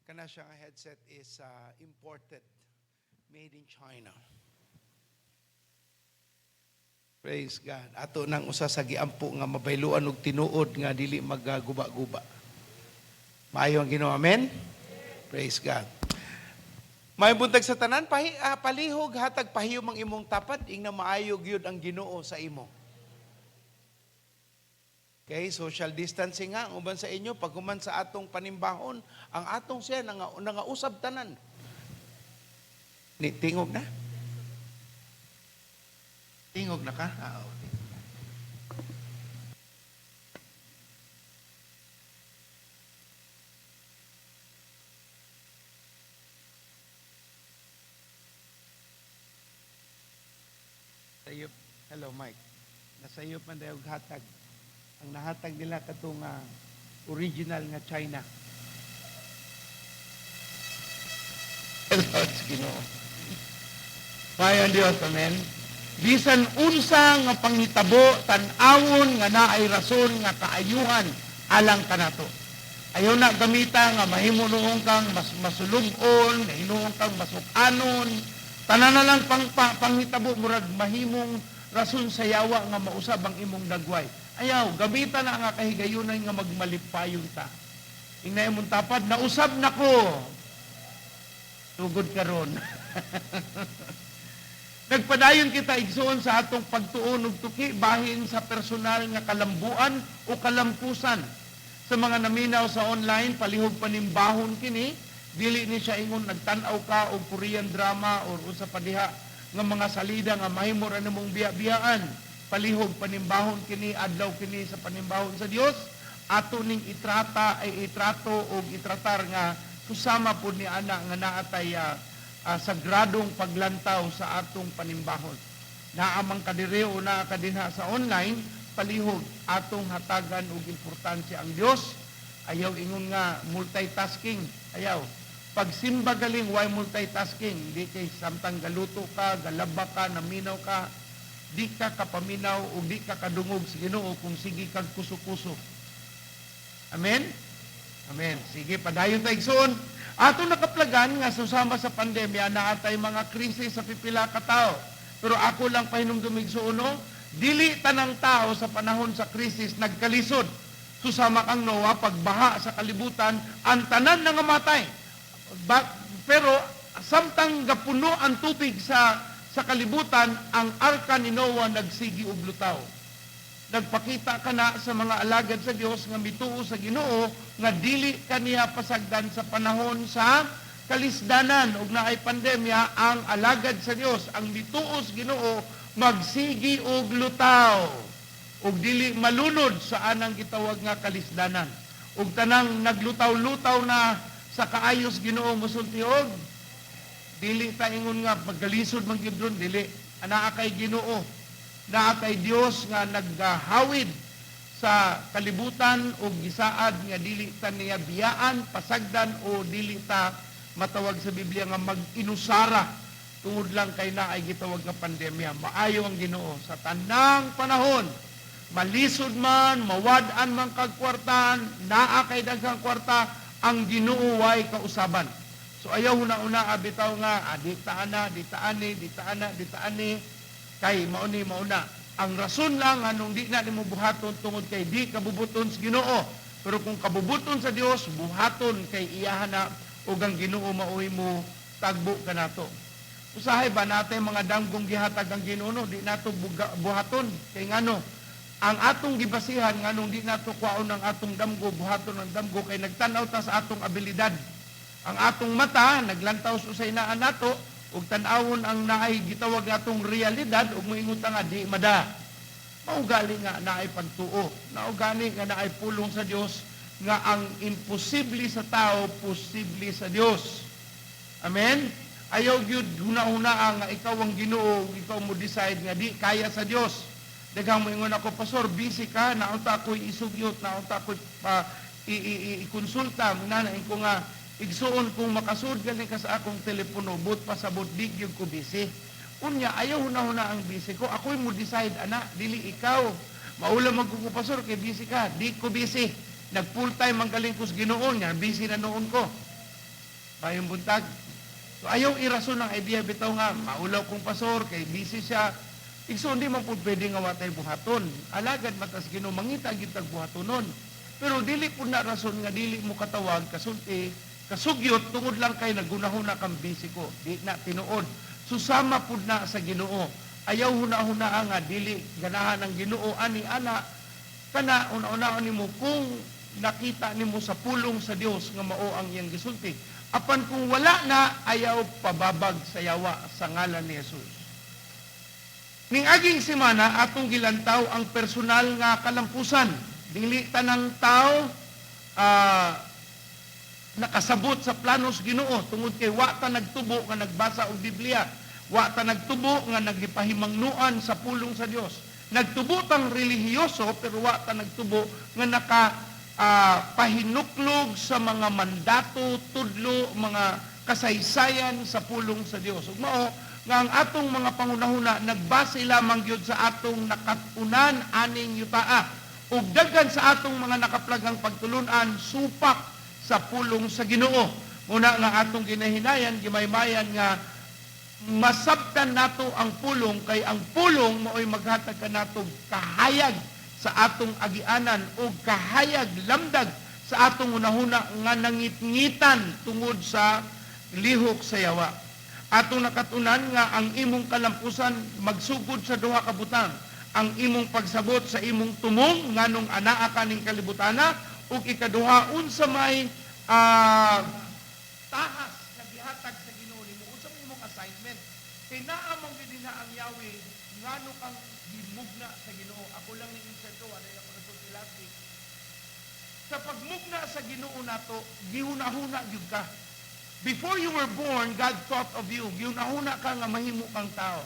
Kana siya nga headset is imported, made in China. Praise God. Ato nang usa sa giampo nga mabayluan og tinuod nga dili magaguba-guba. Maayo ang Ginoo. Amen. Praise God. May buntag sa tanan, palihog hatag pahiyom ang imong tapad, ingna maayo gyud ang Ginoo sa imo. Okay, social distancing nga, ang uban sa inyo, pag human sa atong panimbahon, ang atong siya nangausab tanan. Ni tingog na? Tingog na ka? Ah, okay. Sayop. Hello, Mike. Nasayop man dayo og hatag. Ang nahatag nila katong original nga China. Hello, Ginoo. Maayo ang Dios, amen. Bisan unsa nga pangitabo, tan-awon nga naay rason nga kaayuhan alang kanato. Ayaw na gamita nga mahimo noong kang mas masulub-on, hinuon kang masukanon. Tanan na lang panghitabo murag mahimong rason sa yawa nga mausab ang imong dagway. Ayaw, gamita na nga kahigayunan nga magmalipayon ta. Ingna imong tapad, nausab na ko. Tugod karon. Nagpadayon kita igsoon sa atong pagtuon og tuki bahin sa personal nga kalambuan o kalampusan. Sa mga naminaw sa online, palihog panimbahon kini, dili ni siya ingon nagtan-aw ka og Korean drama or usa pa diha nga mga salida nga mahimo ra nimong biya-biyaan. Palihog panimbahon kini, adlaw kini sa panimbahon sa Dios. Ato ning itrata ay itrato og itratar nga susama pud ni ana nga naatay sagradong paglantaw sa atong panimbahon. Naamang kadiri o naa ka dinha sa online, palihog atong hatagan og importansya ang Dios. Ayaw ingon nga multitasking. Ayaw. Pagsimba galing, why multitasking? Di kay samtang galuto ka, galaba ka, naminaw ka, di ka kapaminaw o di ka kadungog sa Ginoo kung sige kag kuso-kuso. Amen? Amen. Sige, padayon ta igsoon. Ato nakaplagan nga susama sa pandemya na atay mga krisis sa pipila ka tawo. Pero ako lang pahinumdum igsoon, no? Dili tanang tao sa panahon sa krisis nagkalisod. Susama kang Noah, pagbaha sa kalibutan, ang tanan nangamatay. Pero samtang gapuno ang tubig sa kalibutan, ang arka ni Noah nagsigi og lutaw. Nagpakita ka na sa mga alagad sa Dios nga mituo sa Ginoo nga dili kaniya pasagdan sa panahon sa kalisdanan ug naay pandemya. Ang alagad sa Dios, ang mituo sa Ginoo, magsigi og lutaw ug dili malunod sa anang gitawag nga kalisdanan. Ug tanang naglutaw-lutaw na sa kaayos Ginoo mosulti og dili ta ingon nga pagkalisod man gyud ron, dili. Anaa kay Ginoo, naa kay Dios nga naghawid sa kalibutan og gisaad nga dili ta niya biyaan, pasagdan o dili ta matawag sa Biblia nga mag-inusara tungod lang kay naay gitawag nga pandemya. Maayo ang Ginoo sa tanang panahon. Malisod man, mawad-an man kag kwartaan, naa kay daghang kwarta, ang Ginoo way kausaban. So ayaw huna-una bitaw nga di ta ana, di ta ani, di ta ana, di ta ani, kay mauni mauna. Ang rason lang anong di na nimo buhaton tungod kay di kabubuton sa Ginoo. Pero kung kabubuton sa Dios, buhaton kay iyahan na ug ang Ginoo maoy mo tagbo kanato. Usahay ba natin mga danggong gihatag ang Ginoo, no? Di nato buhaton kay ngano ang atong gibasihan nganong di nato kwaon ang atong damgo, buhaton ang damgo kay nagtan-aw ta sa atong abilidad. Ang atong mata naglantaw sa usay naa nato ug tan-awon ang naay gitawag natong realidad ug moingon ta nga di mada. Maugali nga naay pagtuo, naugali nga naay pulong sa Dios nga ang imposible sa tao posible sa Dios. Amen. Ayaw gyud huna-huna nga ikaw ang Ginoo, ikaw mo decide nga di kaya sa Dios. Daghang moingon ako, pastor, busy ka, naunta ako'y isugyot, naunta ako'y ikonsulta, nanain ko nga igsuon kung makasud gani ka sa akong telepono, but pasabot di gyud ko busy. Unya ayaw huna-huna ang busy ko, ako'y mo decide ana, dili ikaw. Maula man ko, pastor, kay busy ka, di ko busy. Nag full time ang galing ko sa Ginoo, nya busy na noon ko. Maayong buntag. So ayaw irason ang idea bitaw nga maulaw kong pastor kay busy siya. Igsoon, di man pud pwede nga wa tay buhaton. Alagad man ta sa Ginoo, mangita gyud tag buhatonon. Pero dili pud na rason nga dili mo katawag, kasulti, kasugyot tungod lang kay nagunahuna kang busy ko. Di na tinuod. Susama pud na sa Ginoo. Ayaw huna-huna nga dili ganahan ang Ginoo ani ana kana. Una-unaon nimo kung nakita nimo sa pulong sa Dios nga mao ang iyang gisulti. Apan kung wala na, ayaw pababag sa yawa sa ngalan ni Jesus. Ning aging semana, atong gilantaw ang personal nga kalampusan. Dili tanang tao nakasabot sa planos Ginoo tungod kay wa ta nagtubo nga nagbasa og Biblia. Wa ta nagtubo nga nagpahimangnuan sa pulong sa Dios. Nagtubo tang relihiyoso pero wa ta nagtubo nga naka pahinuklog sa mga mandato, tudlo, mga kasaysayan sa pulong sa Dios. Ug mao nga ang atong mga pangunahuna nagbase lamang gyud sa atong nakat-unan aning yutaa. Ug daghan sa atong mga nakaplagang pagtulunan supak sa pulong sa Ginoo. Muna nga atong ginahinayan, gimaymayan nga masabtan nato ang pulong kay ang pulong mao'y maghatag kanato kahayag sa atong agianan o kahayag lamdag sa atong hunahuna nga nangitngitan tungod sa lihok sa yawa. Atong nakatunan nga ang imong kalampusan magsugod sa duha ka butang: ang imong pagsabot sa imong tumong nganong anaa kaning kalibutana ug ikaduha, unsa may tahas nga gihatag sa Ginoo nimo, unsa may imong assignment. Kay naa man gyud dinha ang yawi ngano kang gimugna sa Ginoo. Ako lang ni insert to, wala ako nasulti last week. Sa pagmugna sa Ginoo nato, gihuna-huna gyud ka. Before you were born, God thought of you. Gihuna-huna ka nga mahimo kang tao.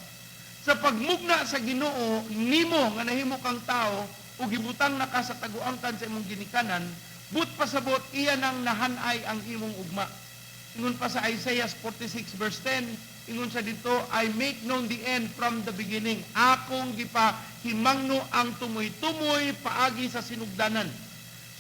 Sa pagmugna sa Ginoo nimo nga nahimo kang tao ug gibutang na ka sa taguangkan sa imong ginikanan, but pasabot iya nang nahanay ang imong ugma. Ingon pa sa Isaiah 46 verse 10, ingon sa dito, "I make known the end from the beginning." Akong gipahimangno ang tumoy-tumoy paagi sa sinugdanan.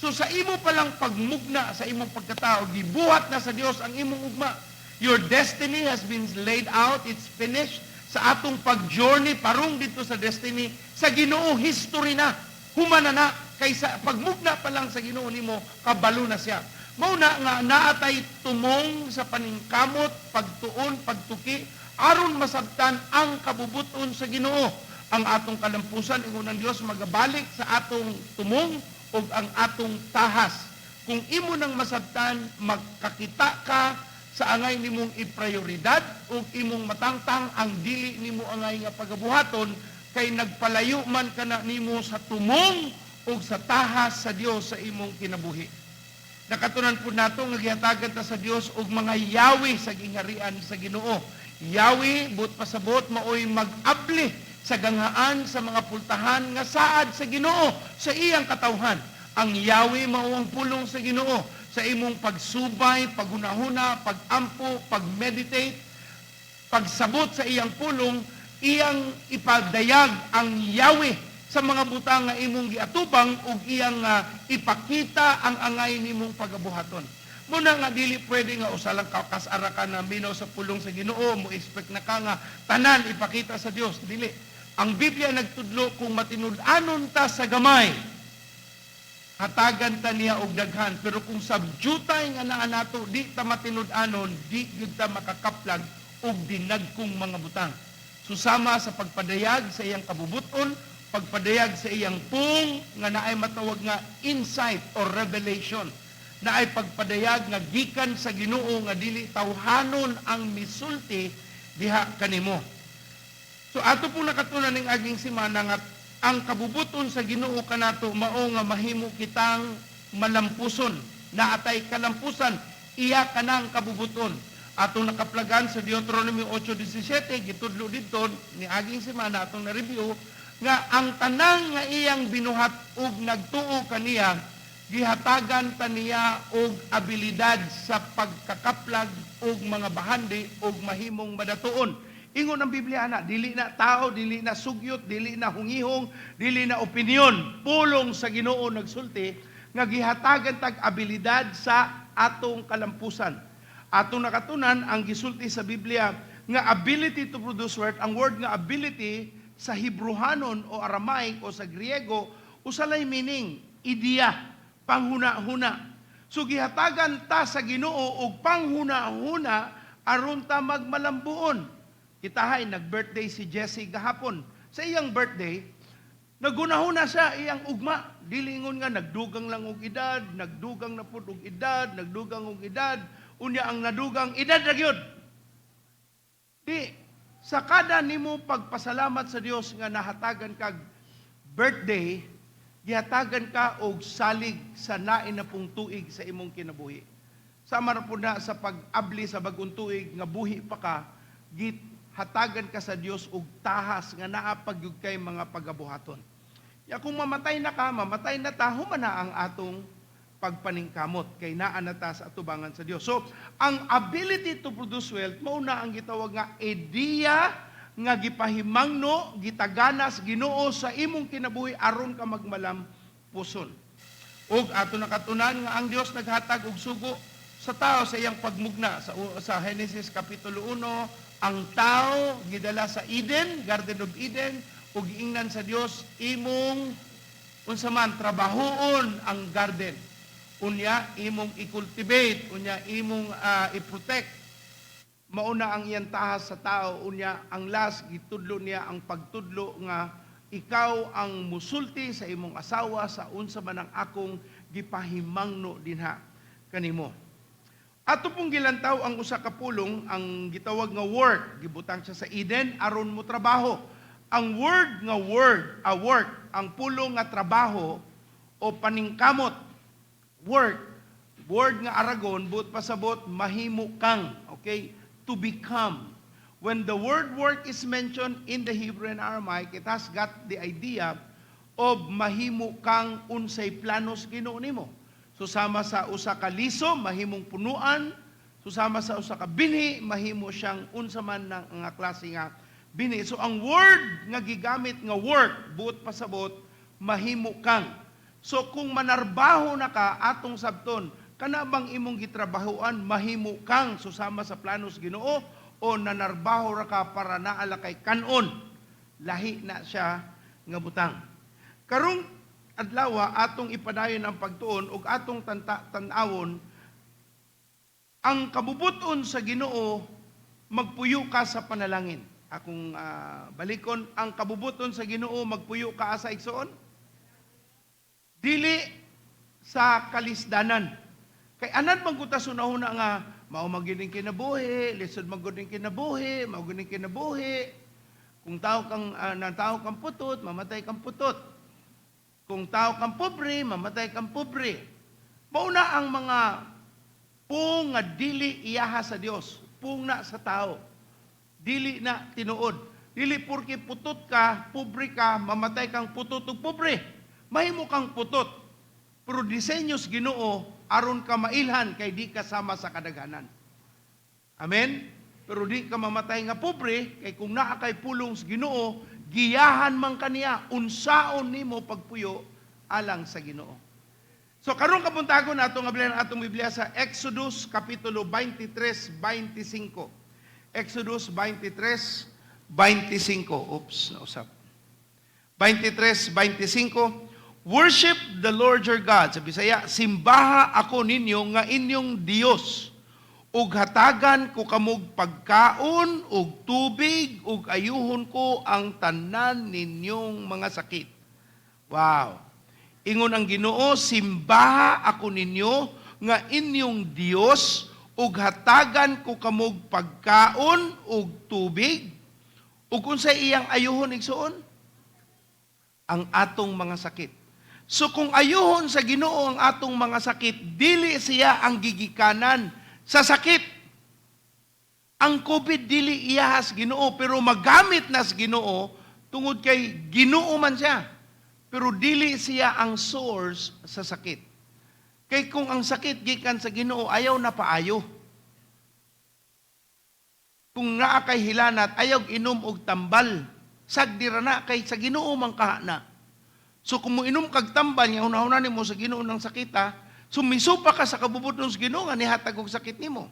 So sa imo palang pagmugna sa imong pagkatao, gibuhat na sa Dios ang imong ugma. Your destiny has been laid out, it's finished. Sa atong pag-journey parung dito sa destiny, sa Ginoo history na. Human na na kay sa pagmugna pa lang sa Ginoo nimo, kabalo na siya. Mao na nga naatay tumong sa paningkamot, pagtuon, pagtuki aron masabtan ang kabubuton sa Ginoo. Ang atong kalampusan, ingon ng Dios, magabalik sa atong tumong ug ang atong tahas. Kung imo nang masabtan, magkakita ka sa angay nimong iprioridad ug imong matangtang ang dili nimo angay nga pagabuhaton kay nagpalayo man kana nimo sa tumong ug sa tahas sa Dios sa imong kinabuhi. Nakatunan po nato nga gihatagan ta sa Dios og mga yawi sa gingharian sa Ginoo. Yawi, but pasabot, maoy mag-abli sa ganghaan sa mga pultahan nga saad sa Ginoo sa iyang katawhan. Ang yawi mao ang pulong sa Ginoo sa imong pagsubay, paghunahuna, pagampo, pagmeditate, pagsabot sa iyang pulong, iyang ipadayag ang yawi sa mga butang nga imong giatubang ug iyang ipakita ang angay nimong pagabuhaton. Muna nga dili pwede nga usa lang ka kasara ka na minaw sa pulong sa Ginoo, mo expect na ka nga tanan ipakita sa Dios. Dili. Ang Biblia nagtudlo, kung matinud-anon ta sa gamay, hatagan ta niya og daghan. Pero kung sabjutay nga naa nato, di ta matinud-anon, di gyud ta makakaplag og dinagkong mga butang. Susama sa pagpadayag sa iyang kabubuton, pagpadayag sa iyang pung nga naay matawag nga insight or revelation, naay pagpadayag nga gikan sa Ginoo nga dili tawhanon ang misulti diha kanimo. So ato po nakatunan ning aging semana nga ang kabubuton sa Ginoo kanato mao nga mahimo kitang malampuson, naatay kalampusan, iya kanang kabubuton. Atong nakaplagan sa Deuteronomy 8:17, gitudlo didto ni aging semana, atong na-review nga ang tanang nga iyang binuhat ug nagtuo kaniya, gihatagan ta niya og abilidad sa pagkakaplag og mga bahandi ug mahimong madatuon. Ingon ang Biblia na, dili na tao, dili na sugyot, dili na hungihong, dili na opinyon. Pulong sa Ginoo nagsulti nga gihatagan tag abilidad sa atong kalampusan. Atong nakatunan ang gisulti sa Biblia nga ability to produce wealth, ang word nga ability sa Hebrehanon o Aramaic o sa Griego, usa lay meaning, idea, panghuna-huna. So gihatagan ta sa Ginoo og panghuna-huna aron ta magmalambuon. Kitahay nag-birthday si Jesse gahapon. Sa iyang birthday, nagunahuna siya iyang ugma. Dili ingon nga nagdugang lang og edad, nagdugang na pud og edad, nagdugang og edad, unya ang nadugang edad ra gyud. Di sa kada nimo pagpasalamat sa Dios nga nahatagan kag birthday, gihatagan ka og salig sa nain na pong tuig sa imong kinabuhi. Sama ra pud na sa pag-abli sa bagong tuig nga buhi pa ka, gihatagan ka sa Dios og tahas nga naa pa gyud kay mga pagabuhaton. Ya kung mamatay na ka, mamatay na ta, human na ang atong pagpaningkamot kay naa na ta sa atubangan sa Dios. So, ang ability to produce wealth mao na ang gitawag nga ideya nga gipahimangno, gitaganas Ginoo sa imong kinabuhi aron ka magmalam puson. Ug ato nakatunan nga ang Dios naghatag og sugo sa tao sa iyang pagmugna sa Genesis kapitulo 1, ang tao gidala sa Eden, Garden of Eden, ug giingnan sa Dios, imong unsa man trabahoon ang garden. Unya imong i-cultivate, unya imong i-protect. Mauna ang iyang tahas sa tao, unya ang last gitudlo niya ang pagtudlo nga ikaw ang musulti sa imong asawa sa unsa man ang akong gipahimangno dinha kanimo. Ato pong gilantaw ang usa ka pulong, ang gitawag nga work, gibutang siya sa Eden aron mo trabaho. Ang word nga word, a work, ang pulong nga trabaho o paningkamot, work, word nga aragon, buot pasabot, mahimo kang, okay? To become. When the word work is mentioned in the Hebrew and Aramaic, it has got the idea of mahimo kang unsay planos Ginoo nimo. So sama sa usa ka liso, mahimong punuan. So sama sa usa ka binhi, mahimo siyang unsa man ng nga klase nga binhi. So ang word nga gigamit nga work, buot pasabot, mahimo kang. So kung manarbaho na ka atong sabton, kana bang imong gitrabahoan mahimo kang susama sa planos Ginoo o nanarbaho ra ka para naala kay kanon? Lahi na siya nga butang. Karong adlaw atong ipadayon ang pagtuon ug atong tan-awon ang kabubuton sa Ginoo magpuyo ka sa panalangin. Akong balikon, ang kabubuton sa Ginoo magpuyo ka asa, igsoon? Dili sa kalisdanan. Kay anad man gud ta sunahuna nga mao man gyud ning kinabuhi, lisod man gud ning kinabuhi, mao gyud ning kinabuhi. Kung tao kang tao kang putot, mamatay kang putot. Kung tao kang pobre, mamatay kang pobre. Mao na ang mga pung nga dili iyaha sa Dios, pung na sa tao. Dili na tinuod. Dili porke putot ka, pobre ka, mamatay kang putot ug pobre. Mahimo kang putot. Pero disenyo sa Ginoo aron ka mailhan kay di ka sama sa kadaghanan. Amen? Pero di ka mamatay nga pobre kay kung naa kay pulong sa Ginoo, giyahan man kaniya unsaon nimo pagpuyo alang sa Ginoo. So karong kabuntagon nato nga bilan atong Biblia sa Exodus kapitulo 23:25. Exodus 23:25. Oops, nausap. 23:25. Worship the Lord your God. Sa Bisaya, simbaha ako ninyo nga inyong Dios. Ug hatagan ko kamog pagkaon ug tubig ug ayuhon ko ang tanan ninyong mga sakit. Wow. Ingon ang Ginoo, simbaha ako ninyo nga inyong Dios ug hatagan ko kamog pagkaon ug tubig ug unsay iyang ayuhon, igsoon? Ang atong mga sakit. So kung ayuhon sa Ginoo ang atong mga sakit, dili siya ang gigikanan sa sakit. Ang COVID dili iyahas Ginoo, pero magamit na sa Ginoo tungod kay Ginoo man siya. Pero dili siya ang source sa sakit. Kay kung ang sakit gikan sa Ginoo, ayaw na paayo. Kung naa kay hilanat, ayaw inom og tambal. Sagdi ra na kay sa Ginoo man kaha na. So kung moinom kag tambal nga hunahuna nimo sa Ginoo ng sakita, so misupa ka sa kabubuton sa Ginoo nga nihatag og sakit nimo.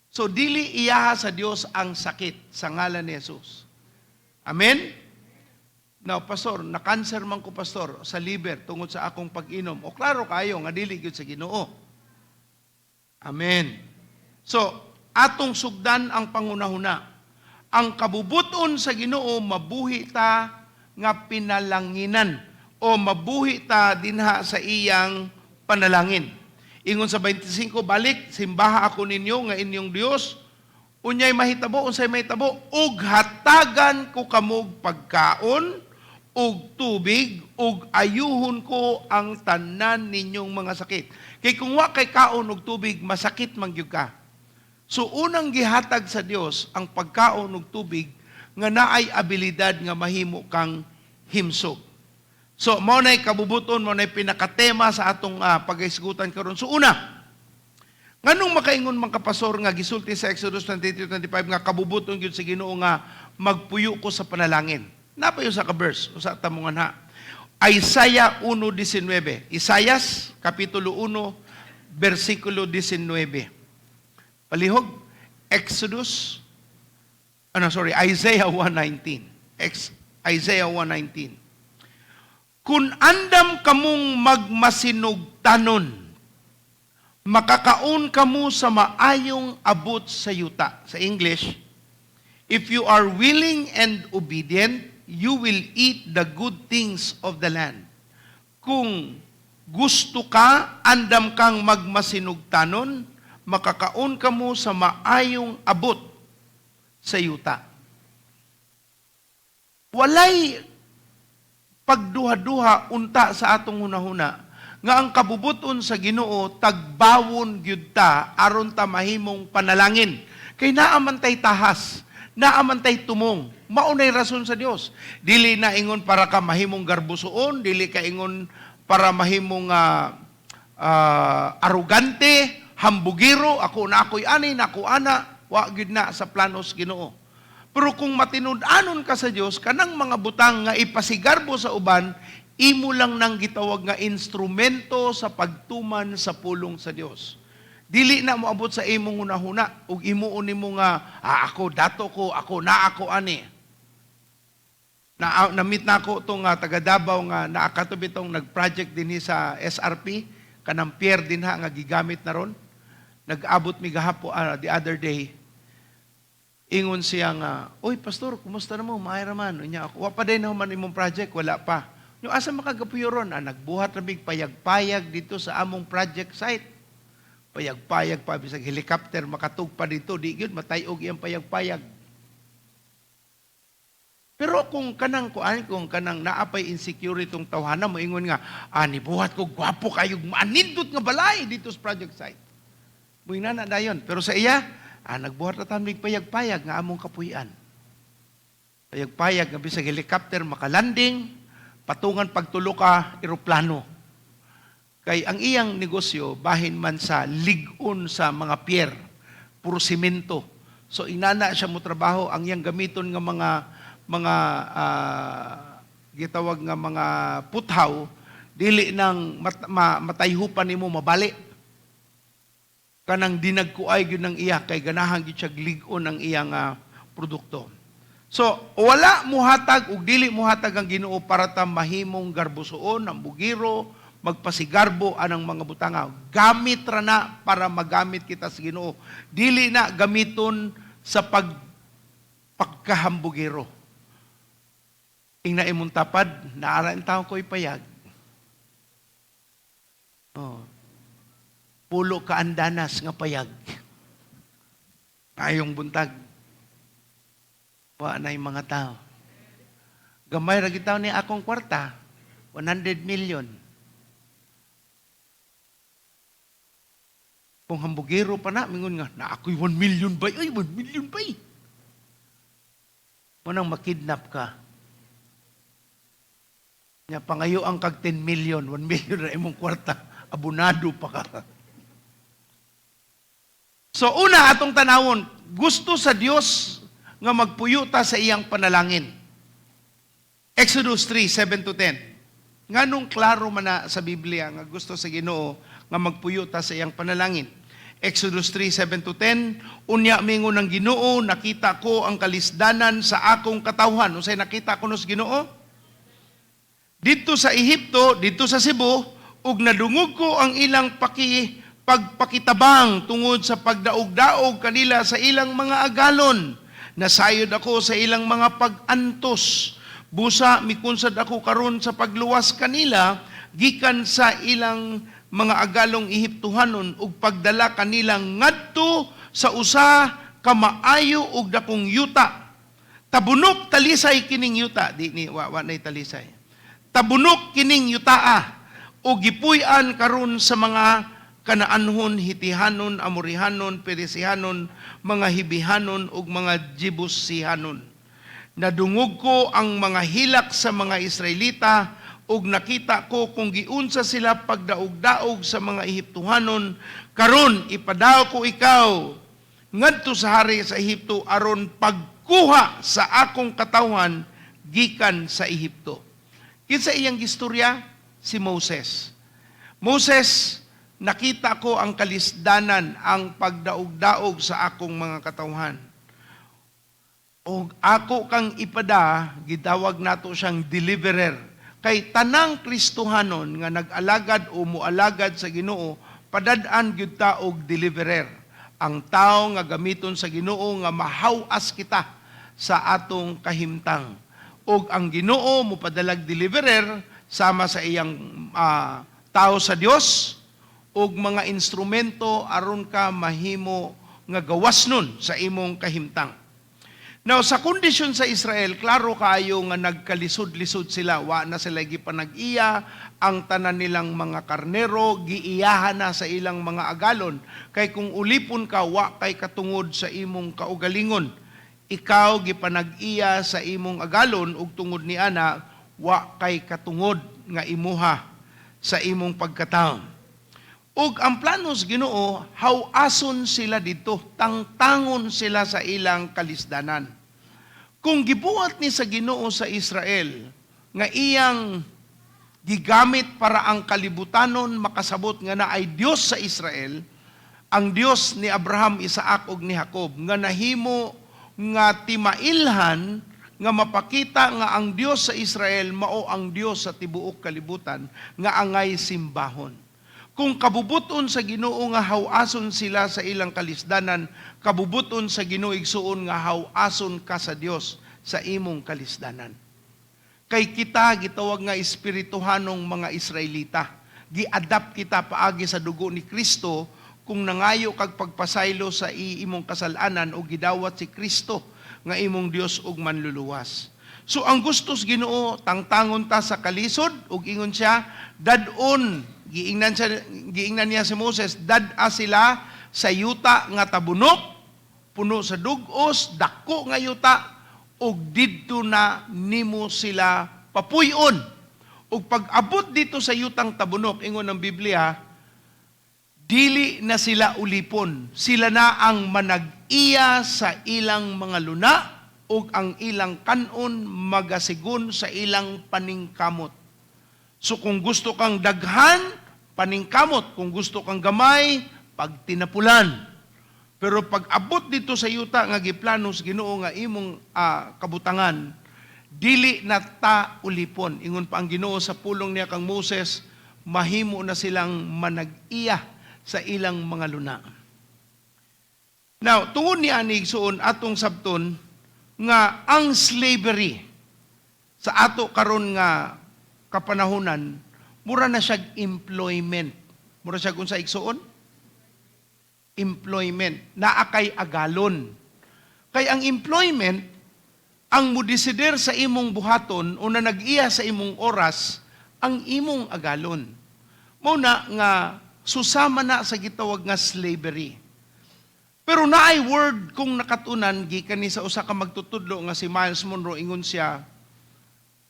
So dili iyaha sa Dios ang sakit sa ngalan ni Jesus. Amen? Now, pastor, na-cancer man ko, pastor, sa liver tungod sa akong pag-inom. O klaro kayo nga dili gyud sa Ginoo. Amen. So, atong sugdan ang pangunahuna. Ang kabubuton sa Ginoo, mabuhi ta nga pinalanginan o mabuhi ta dinha sa iyang panalangin. Ingon sa 25, balik, simbaha ako ninyo nga inyong Dios. Unyay mahitabo, unsay mahitabo, ug hatagan ko kamog pagkaon, ug tubig, ug ayuhon ko ang tanan ninyong mga sakit. Kay kung wa kay kaon ug tubig, masakit man gyud ka. So unang gihatag sa Dios ang pagkaon ug tubig nga naay abilidad nga mahimo kang himsog. So mao nay kabubuton, mao nay pinakatema sa atong paghisgutan karon. So una, nganong makaingon man ka, pastor, nga gisulti sa Exodus 23:25 nga kabubuton gyud sa Ginoo nga magpuyo ko sa panalangin? Naa pa usa ka verse, usa ta mo ha. Isaiah 1:19. Isaias kapitulo 1 bersikulo 19. Palihog, Exodus, ano, sorry, Isaiah 1:19. Isaiah 1:19. Kung andam kamong magmasinugtanon, makakaon kamo sa maayong abot sa yuta. Sa English, "If you are willing and obedient, you will eat the good things of the land." Kung gusto ka, andam kang magmasinugtanon, makakaon kamo sa maayong abot sa yuta. Walay pagduha-duha unta sa atong hunahuna nga ang kabubuton sa Ginoo, tagbawon gyud ta aron ta mahimong panalangin. Kay naa man tay tahas, naa man tay tumong. Maunay rason sa Dios. Dili na ingon para ka mahimong garbusoon, dili ka ingon para mahimong arugante, hambugiro, ako na ako'y ani, na ako ana, wa gyud na sa planos Ginoo. Pero kung matinud-anon ka sa Dios, kanang mga butang nga ipasigarbo sa uban, imo lang nang gitawag nga instrumento sa pagtuman sa pulong sa Dios. Dili na moabot sa imong hunahuna ug imuon nimo nga ako dato ko, ako na ako ani. Na na-meet na ako tong taga Davao nga naakato bitong nag-project dinhi sa SRP, kanang pier dinha nga gigamit na ron. Nag-abot mi gahapo, the other day. Ingon siya nga, "Uy, pastor, kumusta na mo? Maayo raman." Unya ako, "Wa pa din man imong project?" "Wala pa." "Yung asa makagapuyo ron?" "Ah, nagbuhat ra mig payag-payag dito sa among project site." Payag-payag pa, bisag helicopter makatug pa dito, di gyud matayog iyang payag-payag. Pero kung kanang kuan, kung kanang naapay insecurity tong tawhana mo, ingon nga, "Ah, nibuhat ko gwapo kayo, manindot nga balay dito sa project site." Muingna na dayon. Pero sa iya, "Ah, nagbuhat na tamig payag-payag nga among kapuy-an. Payag-payag nga bisag helicopter makalanding, patungan pagtulo ka eroplano." Kay ang iyang negosyo bahin man sa lig-on sa mga pier, puro simento. So inana siya mo trabaho, ang iyang gamiton nga mga gitawag nga mga puthaw, dili nang matayhupan nimo mabali. Kanang dinagkuay gyud ng iya kay ganahan gyud siya lig-on ang iyang produkto. So, wala muhatag ug dili muhatag ang Ginoo para ta mahimong garbusoon, hambugiro, magpasigarbo anang mga butanga. Gamit ra na para magamit kita sa Ginoo. Dili na gamiton sa pagkahambugiro. Ingna imong tapad, "Naara in tao ko'y payag." Oh. Pulo ka andanas nga payag. Ayong buntag. Wa na yung mga tao. Gamay ra gitaw ni akong kwarta, 100 million. Kung hambugero pa na, mingon nga, "Na ako'y 1 million bay, ay, 1 million bay." Munang makidnap ka. Nya pangayo ang kag 10 million, 1 million na imong kwarta, abunado pa ka. So una, atong tanawon, gusto sa Dios nga magpuyo ta sa iyang panalangin. Exodus 3, 7 to 10. Nganong klaro man na sa Biblia nga gusto sa Ginoo nga magpuyo ta sa iyang panalangin? Exodus 3:7 to 10, "Unya mingon ang Ginoo, nakita ko ang kalisdanan sa akong katawhan." Unsay nakita kuno sa Ginoo? "Didto sa Ehipto, didto sa Cebu, ug nadungog ko ang ilang pagpakitabang tungod sa pagdaog-daog kanila sa ilang mga agalon. Nasayod ako sa ilang mga pag-antos. Busa mikunsad ako karon sa pagluwas kanila gikan sa ilang mga agalong Ehiptohanon ug pagdala kanila ngadto sa usa ka maayo ug dakong yuta. Tabunok talisay kining yuta." Di ni wa nay talisay. "Tabunok kining yutaa ug gipuy-an karon sa mga Kanaanhon, Hitihanon, Amorihanon, Perisihanon, mga Hibihanon ug mga Jebusihanon. Nadungog ko ang mga hilak sa mga Israelita ug nakita ko kung giunsa sila pagdaog-daog sa mga Ehiptohanon. Karon ipadaog ko ikaw ngadto sa hari sa Ehipto aron pagkuha sa akong katawhan gikan sa Ehipto." Kinsa iyang gistorya? Si Moses. "Moses, nakita ko ang kalisdanan, ang pagdaog-daog sa akong mga katawhan. Og ako kang ipada." Gitawag nato siyang deliverer. Kay tanang Kristohanon nga nag-alagad o mualagad sa Ginoo, padad-an gyud ta og deliverer. Ang tao nga gamiton sa Ginoo nga mahaw-as kita sa atong kahimtang. Og ang Ginoo mopadalag deliverer sama sa iyang tao sa Dios og mga instrumento aron ka mahimo nga gawas nun sa imong kahimtang. Now, sa kondisyon sa Israel, klaro kaayo nga nagkalisod-lisod sila. Wa na sila gipanag-iya, ang tanan nilang mga karnero, giiyahan na sa ilang mga agalon. Kay kung ulipon ka, wa kay katungod sa imong kaugalingon. Ikaw gipanag-iya sa imong agalon, ug tungod ni ana, wa kay katungod nga imuha sa imong pagkataon. Ug ang planos Ginoo, hawason sila dito, tangtangon sila sa ilang kalisdanan. Kung gibuhat ni sa Ginoo sa Israel nga iyang gigamit para ang kalibutanon makasabot nga naay Dios sa Israel, ang Dios ni Abraham, Isaac ug ni Jacob, nga nahimo nga timailhan nga mapakita nga ang Dios sa Israel mao ang Dios sa tibuok kalibutan nga angay simbahon. Kung kabubuton sa Ginoo nga hawason sila sa ilang kalisdanan, kabubuton sa Ginoo, igsuon, nga hawason ka sa Dios sa imong kalisdanan. Kay kita gitawag nga espirituhanong mga Israelita. Gi-adapt kita paagi sa dugo ni Kristo kung nangayo kag pagpasaylo sa imong kasalanan o gidawat si Kristo nga imong Dios ug manluluwas. So ang gusto sa Ginoo, tangtangon ta sa kalisod ug ingon siya, dad-on, giingnan niya si Moses, dad-a sila sa yuta nga tabunok, puno sa dugos, dako nga yuta, ug didto na nimo sila papuy-on. Ug pag-abot dito sa yutang tabunok, ingon ng Biblia, dili na sila ulipon. Sila na ang manag-iya sa ilang mga luna ug ang ilang kanon magasigon sa ilang paningkamot. So kung gusto kang daghan, paningkamot. Kung gusto kang gamay, pagtinapulan. Pero pag abot dito sa yuta nga giplano sa Ginoo nga imong kabutangan, dili na ta ulipon. Ingon pa ang Ginoo sa pulong niya kang Moses, mahimo na silang manag-iya sa ilang mga luna. Now, tungod ni ani, igsuon, atong sabton nga ang slavery sa ato karon nga kapanahunan, mura na siya employment. Mura siya unsa, igsuon? Employment. Naa kay agalon. Kay ang employment, ang mudesider sa imong buhaton o na nag-iya sa imong oras, ang imong agalon. Mao na nga susama na sa gitawag nga slavery. Pero naay word kung nakatunan gikan ni sa usa ka magtutudlo nga si Myles Munroe. Ingon siya,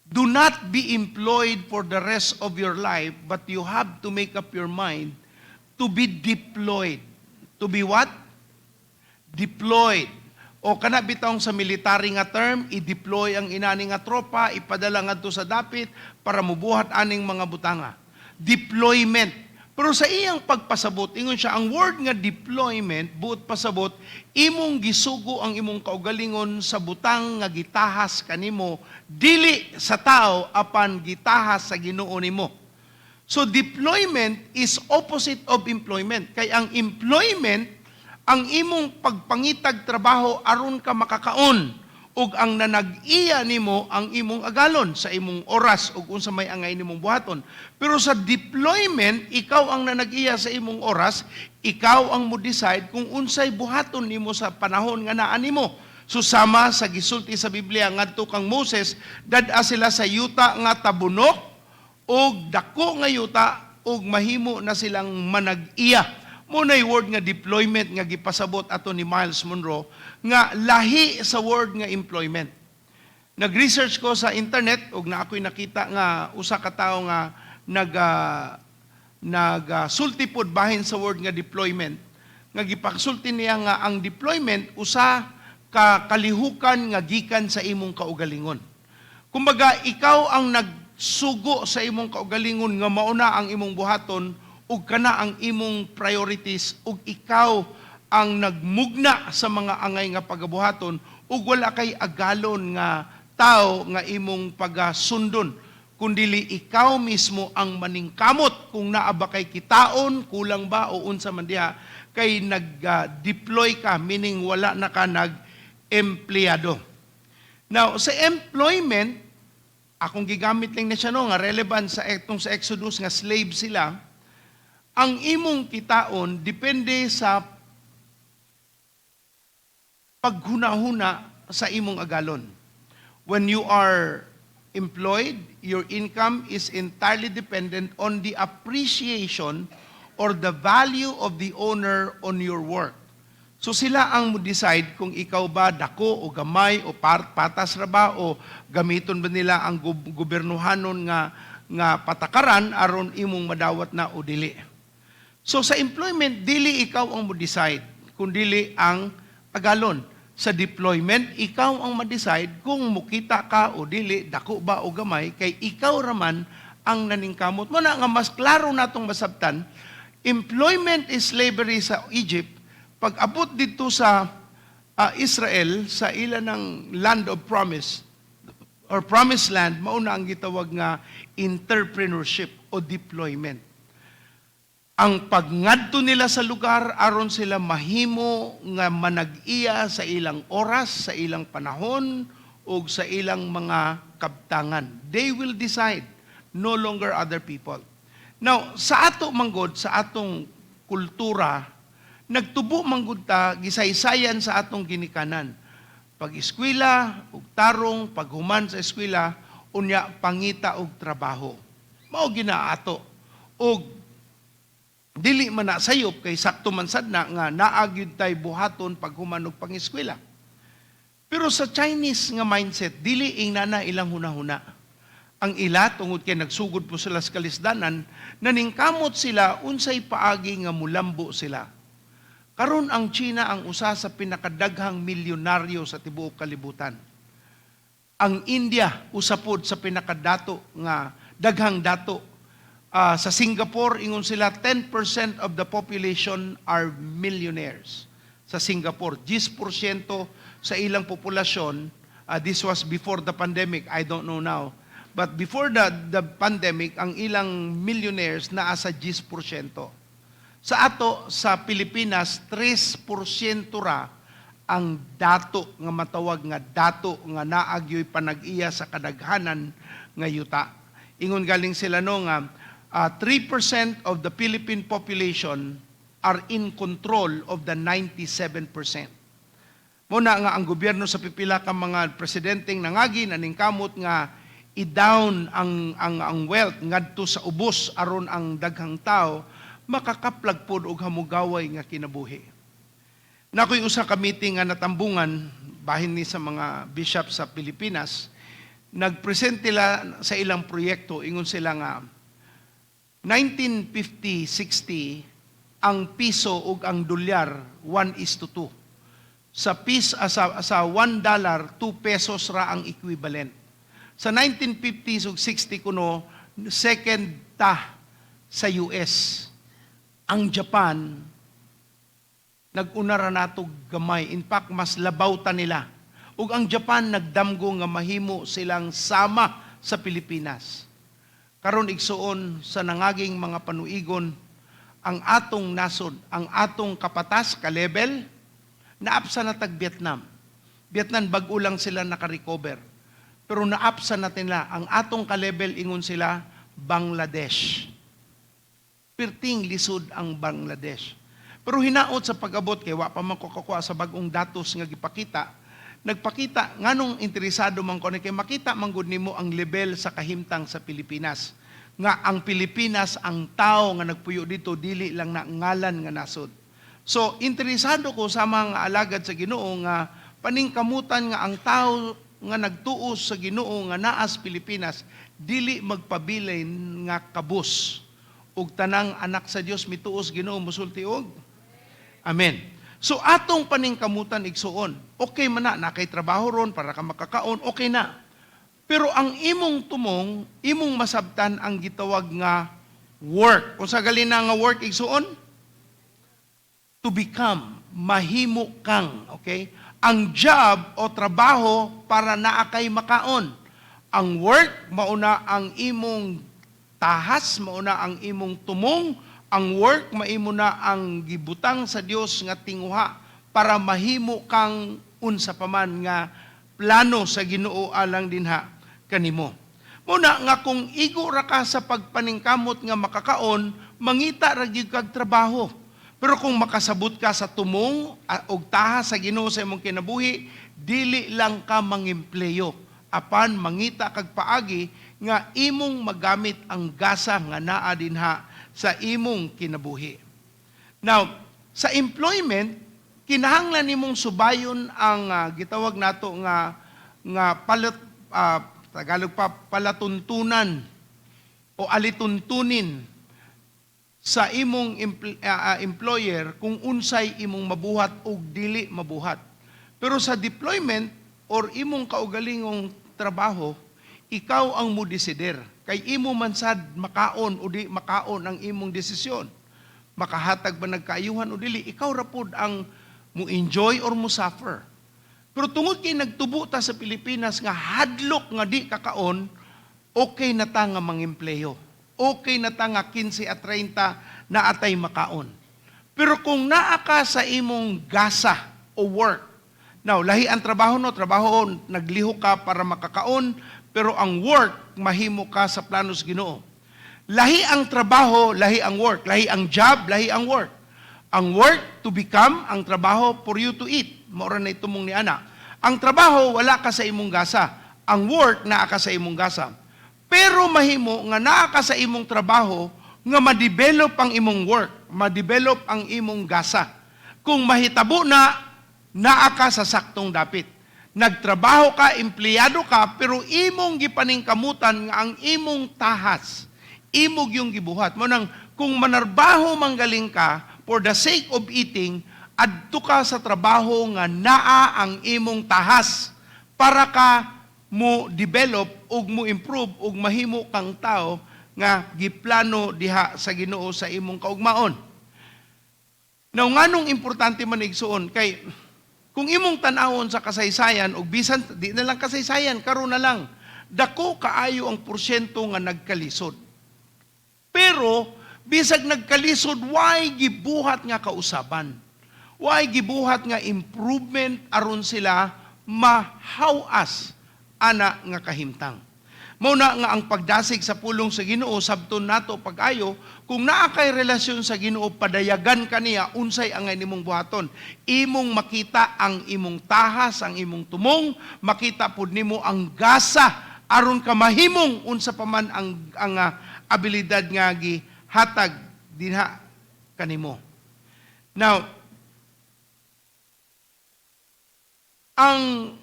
"Do not be employed for the rest of your life, but you have to make up your mind to be deployed." To be what? Deployed. O kana bitawng sa military nga term, i-deploy ang inani nga tropa, ipadala ngadto sa dapit para mubuhat aning mga butanga. Deployment. Pero sa iyang pagpasabot, ingon siya, ang word nga deployment, buot pasabot, imong gisugo ang imong kaugalingon sa butang nga gitahas kanimo, dili sa tao, apan gitahas sa Ginoo nimo. So deployment is opposite of employment. Kay ang employment, ang imong pagpangitag trabaho aron ka makakaon, ug ang nanag-iya nimo ang imong agalon sa imong oras ug unsa may angay nimong buhaton. Pero sa deployment, ikaw ang nanag-iya sa imong oras, ikaw ang mo decide kung unsay buhaton nimo sa panahon nga naa nimo. So sama sa gisulti sa Biblia ngadto kang Moses, dad-a sila sa yuta nga tabunok og dako nga yuta ug mahimo na silang manag-iya. Mao nay word nga deployment nga gipasabot ato ni Myles Munroe nga lahi sa word nga employment. Nag-research ko sa internet ug na ako'y nakita nga usa ka tawo nga nag sulti pod bahin sa word nga deployment, nga gipaksulti niya nga ang deployment usa ka kalihukan nga gikan sa imong kaugalingon. Kumbaga, ikaw ang nagsugo sa imong kaugalingon nga mauna ang imong buhaton ug kana ang imong priorities, ug ikaw ang nagmugna sa mga angay nga pagabuhaton ug wala kay agalon nga tao nga imong pagasundon, kundili ikaw mismo ang maningkamot kung naa ba kay kitaon, kulang ba o unsa man diha, kay nag-deploy ka, meaning wala na ka nag-empleyado. Now, sa employment, akong gigamit lang na siya, no, nga relevant sa etong sa Exodus nga slave sila, ang imong kitaon depende sa paghunahuna sa imong agalon. When you are employed, your income is entirely dependent on the appreciation or the value of the owner on your work. So sila ang mo decide kung ikaw ba dako o gamay o patas ra ba o gamiton ba nila ang gobernohanon nga nga patakaran aron imong madawat na o dili. So sa employment, dili ikaw ang mo decide, kundili ang agalon. Sa deployment, ikaw ang ma-decide kung mukita ka o dili, dako ba o gamay, kay ikaw raman ang naningkamot. Mao na nga mas klaro natong masabtan, employment is slavery sa Egypt. Pag abot dito sa Israel, sa ila ng land of promise, or promised land, mauna ang gitawag nga entrepreneurship o deployment. Ang pagngadto nila sa lugar aron sila mahimo nga manag-iya sa ilang oras, sa ilang panahon ug sa ilang mga kabtangan. They will decide, no longer other people. Now, sa ato manggod, sa atong kultura, nagtubo manggod ta gisaysayan sa atong ginikanan. Pag eskwela ug tarong, paghuman sa eskwela, unya pangita og trabaho. Mao gina ato. Og dili man na sayop kay sakto man sad na nga naa gyud tay buhaton paghuman og pangeskwela. Pero sa Chinese nga mindset, dili ingana ilang hunahuna. Ang ila, tungod kay nagsugod po sila sa kalisdanan, naningkamot sila unsay paagi nga mulambo sila. Karon ang China ang usa sa pinakadaghang milyonaryo sa tibuok kalibutan. Ang India usa pod sa pinakadato nga daghang dato. Sa Singapore, ingon sila, 10% of the population are millionaires. Sa Singapore, 10% sa ilang populasyon, this was before the pandemic, I don't know now. But before the pandemic, ang ilang millionaires naa sa 10%. Sa ato, sa Pilipinas, 3% ra ang dato nga matawag nga dato nga naa gyoy panag-iya sa kadaghanan nga yuta. Ingon galing sila, no, nga 3% of the Philippine population are in control of the 97%. Mao na nga ang gobyerno sa pipila ka mga presidenteng nangagi, naningkamot nga i-down ang wealth ngadto sa ubos aron ang daghang tao makakaplag pod og hamugaway nga kinabuhi. Naa koy usa ka meeting nga natambungan bahin ni sa mga bishop sa Pilipinas. Nagpresent sila sa ilang proyekto. Ingon sila nga 1950-60, ang piso ug ang dolyar 1:2. Sa $1, 2 pesos ra ang equivalent. Sa 1950s ug 60 kuno, second ta sa US. Ang Japan, nag-una ra nato gamay. In fact, mas labaw ta nila. Ug ang Japan nagdamgo nga mahimo silang sama sa Pilipinas. Karon, igsuon, sa nangaging mga panuigon, ang atong nasod, ang atong kapatas, ka-level, naapsa na tag Vietnam. Vietnam, bag-o lang sila naka-recover. Pero naapsa natin nila. Ang atong ka-level, ingon sila, Bangladesh. Pirting lisod ang Bangladesh. Pero hinaot sa pag-abot, kay wa pa man ko kakuha sa bagong datos nga gipakita, nagpakita, nganong interesado man ko ni, kay makita man gud nimo ang level sa kahimtang sa Pilipinas. Nga ang Pilipinas, ang tao nga nagpuyo dito, dili lang na ngalan nga nasod. So, interesado ko sa mga alagad sa Ginoo nga paningkamutan nga ang tao nga nagtuo sa Ginoo nga naas Pilipinas dili magpabilin nga kabus. Ug tanang anak sa Dios mituos Ginoo musulti og Amen. So atong paningkamutan, igsuon, okay man na, na kay trabaho ron para ka makakaon, okay na. Pero ang imong tumong, imong masabtan ang gitawag nga work. Unsa gali na nga work, igsuon? To become, mahimo kang, okay? Ang job o trabaho para naa kay makaon. Ang work mauna ang imong tahas, mauna ang imong tumong, ang work maimo na ang gibutang sa Dios nga tinguha para mahimo kang unsa pa man nga plano sa Ginoo alang dinha kanimo. Muna nga kung igo ra ka sa pagpaningkamot nga makakaon, mangita ra gyud kag trabaho. Pero kung makasabot ka sa tumong og tahas sa Ginoo sa imong kinabuhi, dili lang ka mangempleyo apan mangita kag paagi nga imong magamit ang gasa nga naa dinha sa imong kinabuhi. Now, sa employment, kinahanglan nimong subayon ang gitawag nato nga nga palat Tagalog pa, palatuntunan o alituntunin sa imong employer kung unsay imong mabuhat o dili mabuhat. Pero sa deployment or imong kaugalingong trabaho, ikaw ang mo-desider. Kay imo man sad makaon o di makaon ang imong desisyon. Makahatag ba nagkaayuhan o dili, ikaw ra pod ang mo enjoy or mo suffer. Pero tungod kay nagtubo ta sa Pilipinas nga hadlok nga di kakaon, okay na ta nga mangempleyo. Okay na ta nga 15 at 30 na atay makaon. Pero kung naa ka sa imong gasa o work, now, lahi ang trabaho no, trabaho naglihok ka para makakaon, pero ang work mahimo ka sa planos Ginoo. Lahi ang trabaho, lahi ang work, lahi ang job, lahi ang work. Ang work to become, ang trabaho for you to eat. Mao ra na itumong ni ana. Ang trabaho wala ka sa imong gasa. Ang work naa ka sa imong gasa. Pero mahimo nga naa ka sa imong trabaho nga ma-develop ang imong work, ma-develop ang imong gasa. Kung mahitabo na, naa ka sa saktong dapit. Nagtrabaho ka, empleyado ka, pero imong gipaningkamutan nga ang imong tahas, imong yung gibuhat. Mao nang kung manarbaho manggaling ka for the sake of eating, adto ka sa trabaho nga naa ang imong tahas para ka mo develop ug mo improve ug mahimo kang tao nga giplano diha sa Ginoo sa imong kaugmaon. Now, nganong importante man, igsuon, kay kung imong tan-awon sa kasaysayan ug bisan di na lang kasaysayan, karon na lang, dako kaayo ang porsyento nga nagkalisod. Pero bisag nagkalisod, why gibuhat nga kausaban? Why gibuhat nga improvement aron sila mahawas ana nga kahimtang? Mao na nga ang pagdasig sa pulong sa Ginoo, sabton nato pag-ayo, kung naa kay relasyon sa Ginoo, padayagan kaniya unsay angay nimong buhaton. Imong makita ang imong tahas, ang imong tumong, makita pud nimo ang gasa aron ka mahimong unsa pa man ang abilidad nga gihatag dinha kanimo. Now, ang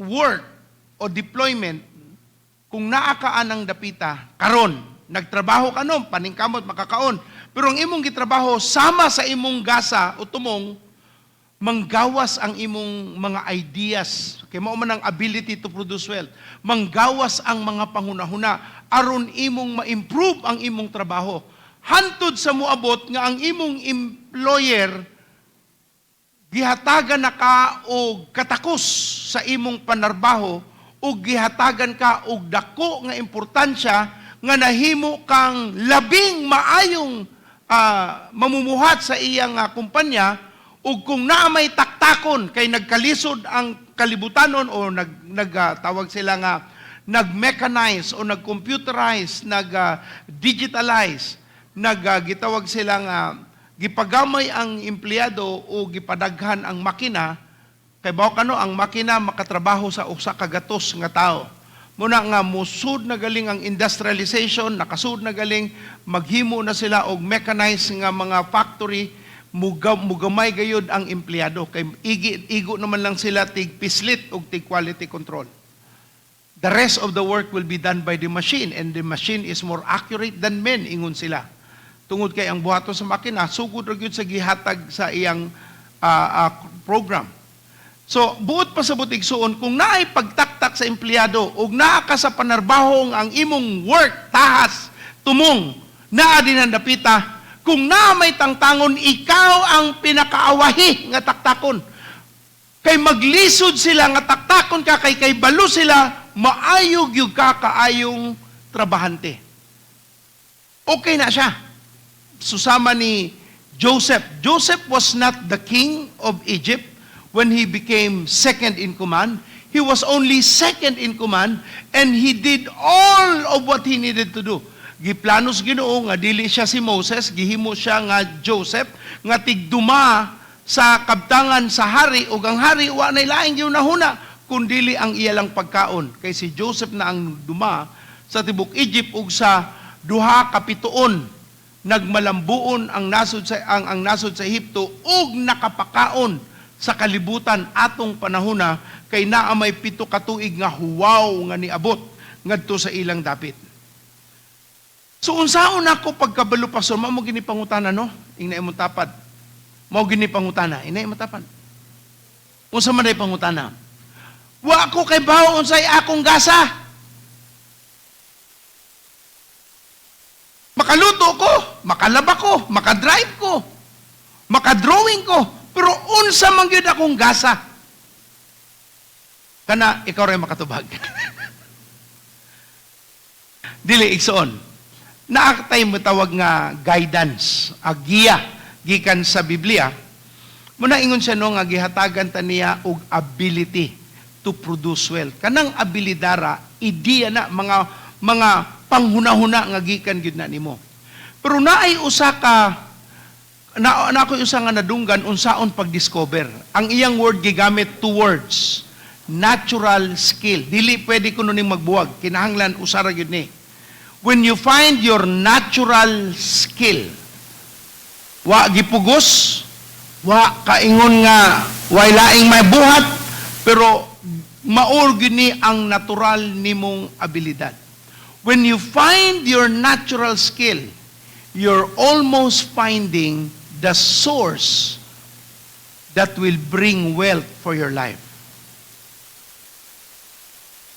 work o deployment, kung naa ka anang dapita karon, nagtrabaho ka no, paningkamot makakaon, pero ang imong gitrabaho sama sa imong gasa o tumong, manggawas ang imong mga ideas kay mao man ang ability to produce wealth, manggawas ang mga panghunahuna aron imong ma-improve ang imong trabaho. Hantod sa moabot nga ang imong employer gihatagan na ka og katakos sa imong panarbaho ug gihatagan ka og dako nga importansya nga nahimo kang labing maayong mamumuhat sa iyang kumpanya. Ug kung naa may taktakon kay nagkalisod ang kalibutanon o nag tawag sila nga nag-mechanize o nag-computerize, nag-digitalize, gitawag sila nga gipagamay ang empleyado o gipadaghan ang makina, kay bawo kano ang makina makatrabaho sa usa ka gatos nga tao. Muna nga musud na galing ang industrialization, nakasud na galing maghimo na sila og mechanized nga mga factory, mugamay gayud ang empleyado kay igi, igo naman lang sila tig pislit og tig quality control. The rest of the work will be done by the machine, and the machine is more accurate than men, ingon sila. Tungod kay ang buhaton sa makina sugod ra gyud sa gihatag sa iyang program. So, buot pasabot, igsuon, kung naay pagtaktak sa empleyado ug naa ka sa panarbahong ang imong work tahas tumong naa din ang dapita, kung naa may tangtangon, ikaw ang pinakaawahi nga taktakon. Kay maglisod sila nga taktakon ka kay balo sila maayo gyud ka kaayong trabahante. Okay na siya. Susama ni Joseph. Joseph was not the king of Egypt when he became second in command. He was only second in command and he did all of what he needed to do. Giplano sa Ginoo nga dili siya si Moses, gihimo siya nga Joseph nga tigduma sa kabtangan sa hari, ug ang hari wa nay laing gihunahuna kun dili ang iya lang pagkaon, kay si Joseph na ang duma sa tibok Egypt, ug sa 2 ka pituon nagmalambuon ang nasod sa Ehipto ug nakapakaon sa kalibutan atong panahona, kay naa may 7 ka tuig nga huwaw nga niabot ngadto sa ilang dapit. So unsaon nako pagkabalo, pastor, mao mo gini pangutana, no? Ingna imong tapad. Mao gini pangutana, ingna imong tapad. Unsa man day pangutana? Wa ko kay bawo unsay akong gasa. Makaluto ko, makalaba ko, makadrive ko, makadrawing ko, pero unsa man gyud akong gasa? Kana ikaw ray makatubag. Dili, igsoon. Naa tay motawag nga guidance, agiya gikan sa Biblia. Muna ingon siya, no, nga gihatagan ta niya og ability to produce wealth. Kanang abilidara, ideya na mga panghunahuna nga gikan gyud na nimo. Pero naay usa ka na ako'y usa nga nadunggan unsaon pag-discover. Ang iyang word gigamit, two words. Natural skill. Dili pwede kuno ning magbuwag. Kinahanglan usa ra gyud ni. When you find your natural skill, wa gipugos, wa kaingon nga way laing may buhat, pero mao gyud ni ang natural nimong abilidad. When you find your natural skill, you're almost finding the source that will bring wealth for your life.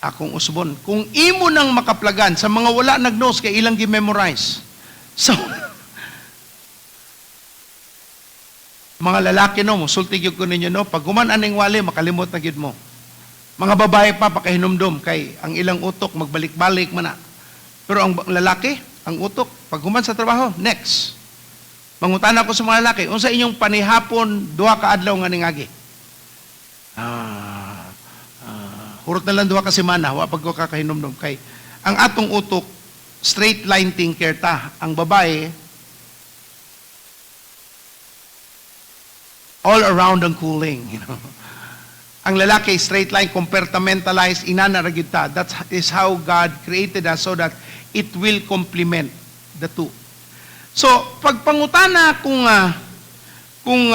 Akong usbon, kung imo nang makaplagan, sa mga wala nag-notes kay ilang gi-memorize. So, mga lalaki, no, musulti gyud ko ninyo, no, pag human aning wali, makalimot na gyud mo. Mga babae pa, pakahinumdum, kay ang ilang utok, magbalik-balik man na. Pero ang lalaki, ang utok, pag human sa trabaho, next. Mangutana ko sa mga lalaki, unsa inyong panihapon 2 ka adlaw nga ningagi? Hurot na lang 2 ka semana, wa pag ko kakahinumdum kay ang atong utok straight line thinker ta. Ang babae, all around ang cooling. Ang lalaki, straight line, compartmentalized, inana ra gyud ta. That is how God created us so that it will complement the two. So, pagpangutana kung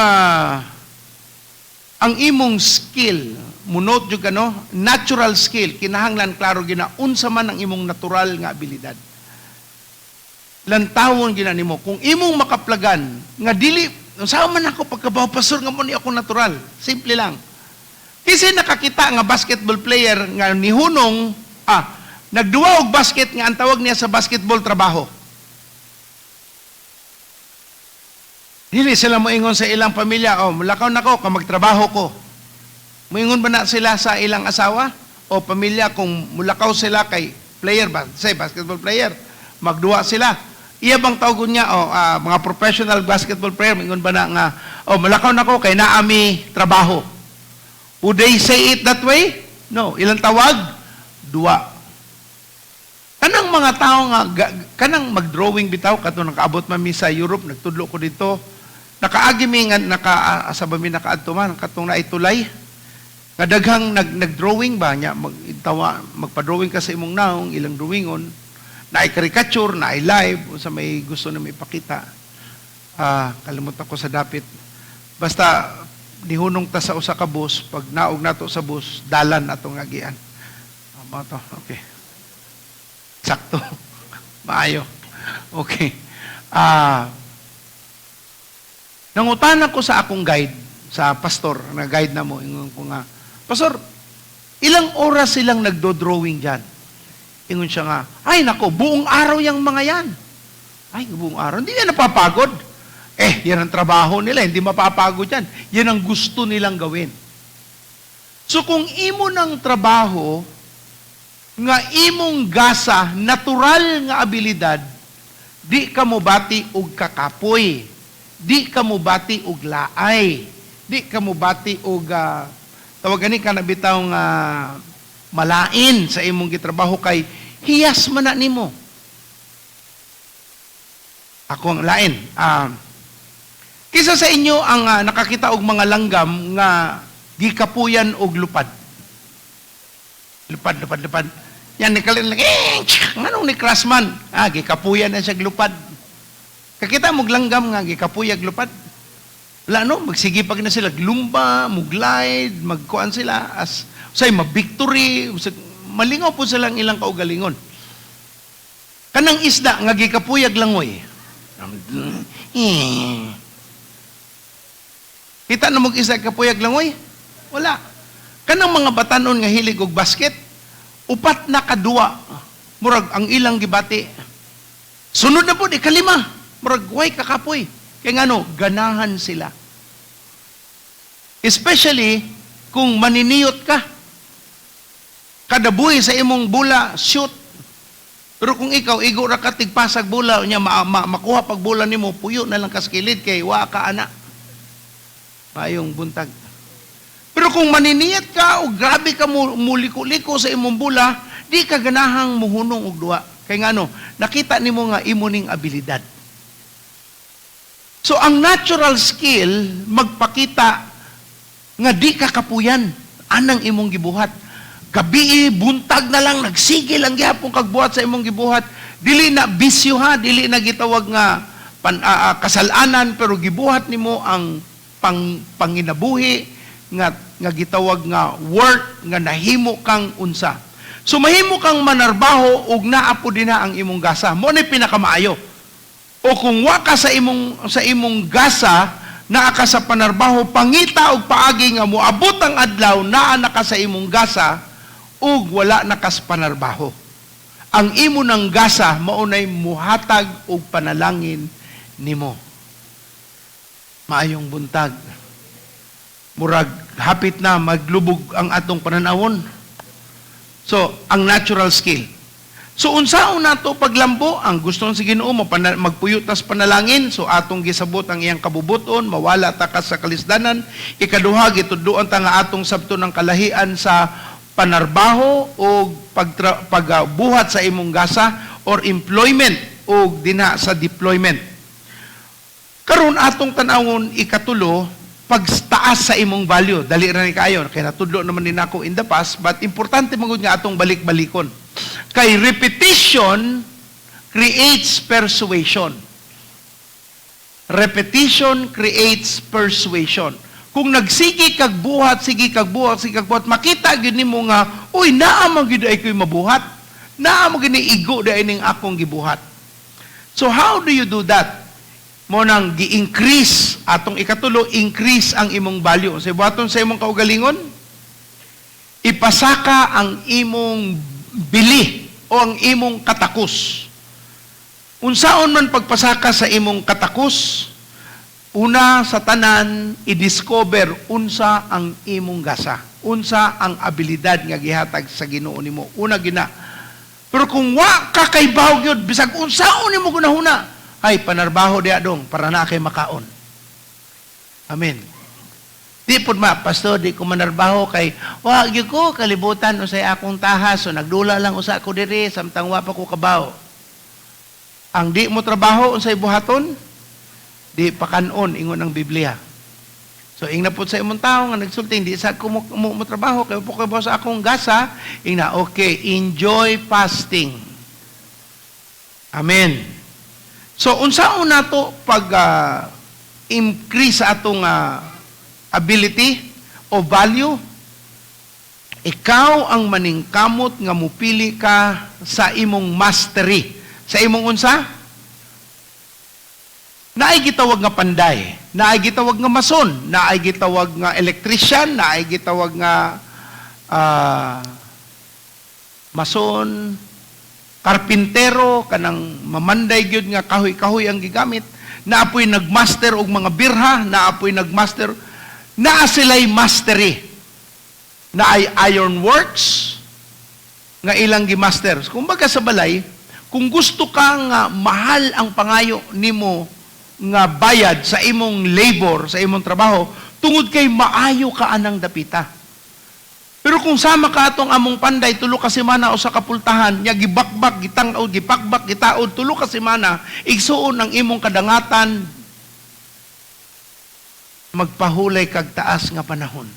ang imong skill, munot jud ka, no, natural skill, kinahanglan klaro gina unsa man ang imong natural nga abilidad. Lantawon gina nimo kung imong makaplagan nga dili unsa man ako pagkabaw, pastor, nga mo ni ako natural. Simple lang. Kasi nakakita nga basketball player nga nihunong nagduwa og basket nga ang tawag niya sa basketball, trabaho. Dili sila moingon sa ilang pamilya, "Oh, mulakaw na ko, ka magtrabaho ko." Moingon ba na sila sa ilang asawa o pamilya kung mulakaw sila kay player ba, say basketball player, magduwa sila? Iya bang tawgon niya, oh, mga professional basketball player, moingon ba na nga, "Oh, mulakaw na ko kay naa mi trabaho"? Would they say it that way? No. Ilang tawag? Duwa. Kanang mga tao nga, kanang mag-drawing bitaw, kato nakaabot man mi sa Europe, nagtudlo ko dito, nakaagi mi nga, naka, asa ba mi nakaadto man, katong naitulay, nga daghang nag-drawing ba niya, mag, tawa, magpa-drawing ka sa imong naong, ilang drawingon, naay caricature, naay live, sa may gusto na may ipakita. Ah, kalimutan ko sa dapit. Basta, nihunong ta sa usa ka bus, pag naog nato sa bus, dalan atong agian. Ah, mao to, okay. Sakto. Maayo. Okay. Nangutana ko sa akong guide, sa pastor, na guide na mo, ingon ko nga, "Pastor, ilang oras silang nagdo-drawing dyan?" Ingon siya nga, "Ay nako, buong araw yung mga yan." "Ay, buong araw? Hindi yan napapagod?" "Eh, yan ang trabaho nila, hindi mapapagod yan. Yan ang gusto nilang gawin." So kung imo ng trabaho, nga imong gasa, natural nga abilidad, di ka mobati og kakapoy. Di ka mobati og laay. Di ka mobati og tawag gani ka na bitaw nga malain sa imong gitrabaho kay hiyas man na nimo. Ako ang lain. Kisa sa inyo ang nakakita og mga langgam nga gikapuyan og lupad? Lupad, lupad, lupad. Yan, ni kalin lang, eh, tsk, nganong ni crash man? Ah, gikapuyan na siya lupad. Kakita mo langgam nga gikapuyag lupad? Wala no, magsige pag na sila, lumba, muglide, magkuan sila, as, say, ma-victory, malingaw po silang ilang kaugalingon. Kanang isda nga gikapuyag langoy. Eh. Kita na mong isda kapuyag langoy? Wala. Kanang mga batanon nga hilig og basket, upat na kadua, murag ang ilang gibati. Sunod na po, ikalima, murag way kakapoy. Kaya ngano, ganahan sila. Especially kung maniniyot ka. Kada buhi sa imong bula, shoot. Pero kung ikaw, igo ra ka tigpasag bula, unya makuha pag bula nimo, puyo na lang ka sa kilid kay wa ka ana. Maayong buntag. Pero kung maniniyat ka o grabe ka muliko-liko sa imong bula, di ka ganahang muhunong og duwa. Kay ngano, nakita nimo nga imo ning abilidad. So ang natural skill magpakita nga di ka kapuyan anang imong gibuhat. Gabi, buntag na lang, nagsige lang gihapon kag buhat sa imong gibuhat. Dili na bisyo ha, dili na gitawag nga kasalanan, pero gibuhat nimo ang panginabuhi nga gitawag nga work nga nahimo kang unsa. So mahimo kang manarbaho ug naa po din na ang imong gasa. Mo ni pinakamaayo. O kung wa ka sa imong gasa, naa ka sa panarbaho, pangita og paagi nga moabot ang adlaw naa na ka sa imong gasa ug wala na ka sa panarbaho. Ang imo ng gasa maunay muhatag og panalangin nimo. Maayong buntag. Murag hapit na maglubog ang atong pananawon. So, ang natural skill. So unsaon nato paglambo ang gusto sa Ginoo magpuyo tas panalangin, so atong gisabot ang iyang kabubuton, mawala ta ka sa kalisdanan. Ikaduha, gitudloan ta nga atong sabton ang kalahian sa panarbaho o pagbuhat sa imong gasa or employment o dinha sa deployment. Karon atong tan-awon ikatulo, pagtaas sa imong value. Dali ra ni kaayo kay natudlo naman din ako in the past, but importante man gud nga atong balik-balikon. Kay repetition creates persuasion. Repetition creates persuasion. Kung nagsige kag buhat, sige kag buhat, sige kag buhat, makita gyud nimo nga, uy, naa man gyud ay ko'y mabuhat. Naa man gyud ni igo diay ning akong gibuhat. So how do you do that? Mo nang gi-increase atong ikatulo, increase ang imong value. Sa buhaton sa imong kaugalingon, ipasaka ang imong bili o ang imong katakos. Unsaon man pagpasaka sa imong katakos? Una sa tanan, i-discover unsa ang imong gasa, unsa ang abilidad nga gihatag sa Ginoo nimo. Una gina. Pero kung wa ka kay gyud, bisag unsaon nimo gunahuna, ay panarbaho diha dong para na kay makaon. Amen. Di pud ma, "Pastor, di ko manarbaho kay wa gyud ko kalibutan unsay akong tahas, so nagdula lang usa ko diri samtang wa pa ko kabaw." Ang di mo trabaho, unsay buhaton? Di pakanon, ingon ang Biblia. So ingna pud sa imong tao nga nagsulti, "Hindi sa ko mo trabaho kay po kay sa akong gasa," ingna, "Okay, enjoy fasting." Amen. So unsaon nato pag increase sa atong ability o value? Ikaw ang maningkamot nga mupili ka sa imong mastery. Sa imong unsa? Naay gitawag nga panday, naay gitawag nga mason, naay gitawag nga electrician, naay gitawag nga mason, karpintero, kanang mamanday gyud nga kahoy-kahoy ang gigamit, naapoy nagmaster og mga birha, naapoy nagmaster, naa sila'y mastery. Naay iron works nga ilang gimaster. Kumbaga sa balay, kung gusto ka nga mahal ang pangayo nimo nga bayad sa imong labor, sa imong trabaho, tungod kay maayo ka anang dapita. Pero kung sama ka atong among panday, 3 ka semana o sa kapultahan, nya gibakbak, gitang-od, gipakbak, gitaod, 3 ka semana, igsuon ang imong kadangatan, magpahulay kag taas nga panahon.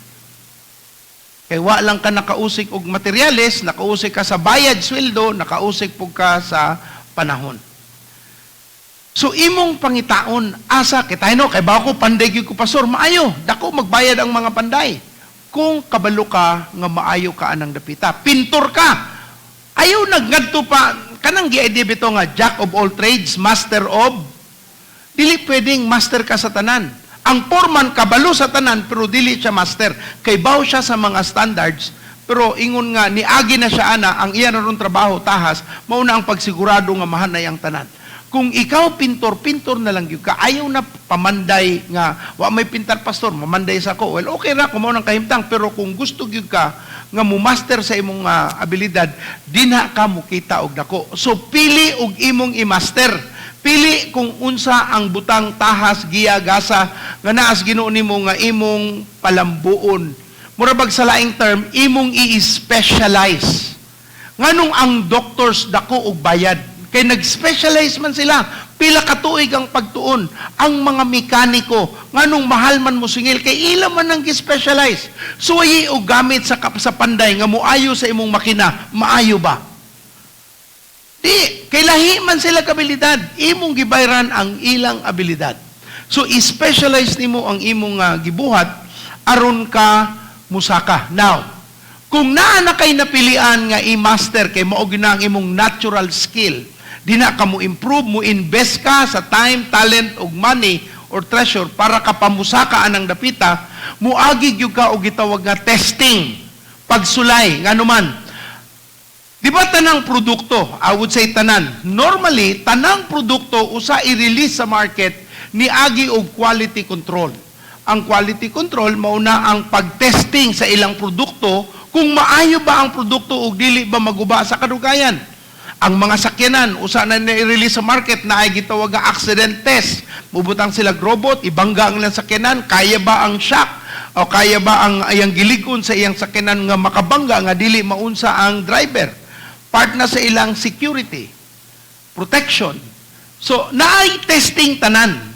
Kay wa lang ka nakausik og materyales, nakausik ka sa bayad sweldo, nakausik pug ka sa panahon. So imong pangitaon asa kita no kay ko panday gyud ko, pastor, maayo, dako magbayad ang mga panday. Kung kabalo ka nga maayo ka anang dapita, pintor ka. Ayaw nagngadto pa kanang gi-idea bito nga jack of all trades, master of, dili pwedeng master ka sa tanan. Ang foreman kabalo sa tanan pero dili siya master. Kay baw siya sa mga standards, pero ingon nga niagi na siya ana, ang iya na ron trabaho tahas mao na ang pagsigurado nga mahanay ang tanan. Kung ikaw pintor, pintor na lang gyud ka. Ayaw na pamanday nga wa may pintar, pastor, mamanday sa ko. Well, okay ra kung mao nang kahimtang, pero kung gusto gyud ka nga mo master sa imong abilidad, dinha ka mukita og dako. So pili og imong i-master. Pili kung unsa ang butang tahas, giya, gasa nga naas Ginoo nimo nga imong palambuon. Mura bag sa laing term, imong i-specialize. Nganong ang doctors dako og bayad? Kay nag-specialize man sila. Pila ka tuig ang pagtuon. Ang mga mekaniko, nganong mahal man mo singil, kay ila man ang gi-specialize. Suwayi og gamit sa panday nga muayo sa imong makina, maayo ba? Di, kay lahi man sila kabilidad. Imong gibayran ang ilang abilidad. So, i-specialize nimo ang imong gibuhat aron ka musaka. Now, kung naa na kay napilian nga i-master kay mao gyud na ang imong natural skill, di na ka mo improve, mo invest ka sa time, talent ug money or treasure para ka pamusaka anang dapita, muagi gyud ka og gitawag nga testing, pagsulay, ngano man. Di ba tanang produkto, I would say tanan, normally, tanang produkto usa i-release sa market, niagi og quality control. Ang quality control, mauna ang pag-testing sa ilang produkto, kung maayo ba ang produkto o dili ba maguba sa kadugayan. Ang mga sakyanan, usa na i-release sa market na ay gitawag nga accident test. Mubutang sila robot, ibangga ang ilang sakyanan, kaya ba ang shock? O kaya ba ang iyang gilig-on sa iyang sakyanan nga makabangga nga dili maunsa ang driver? Part na sa ilang security, protection. So, naay testing tanan.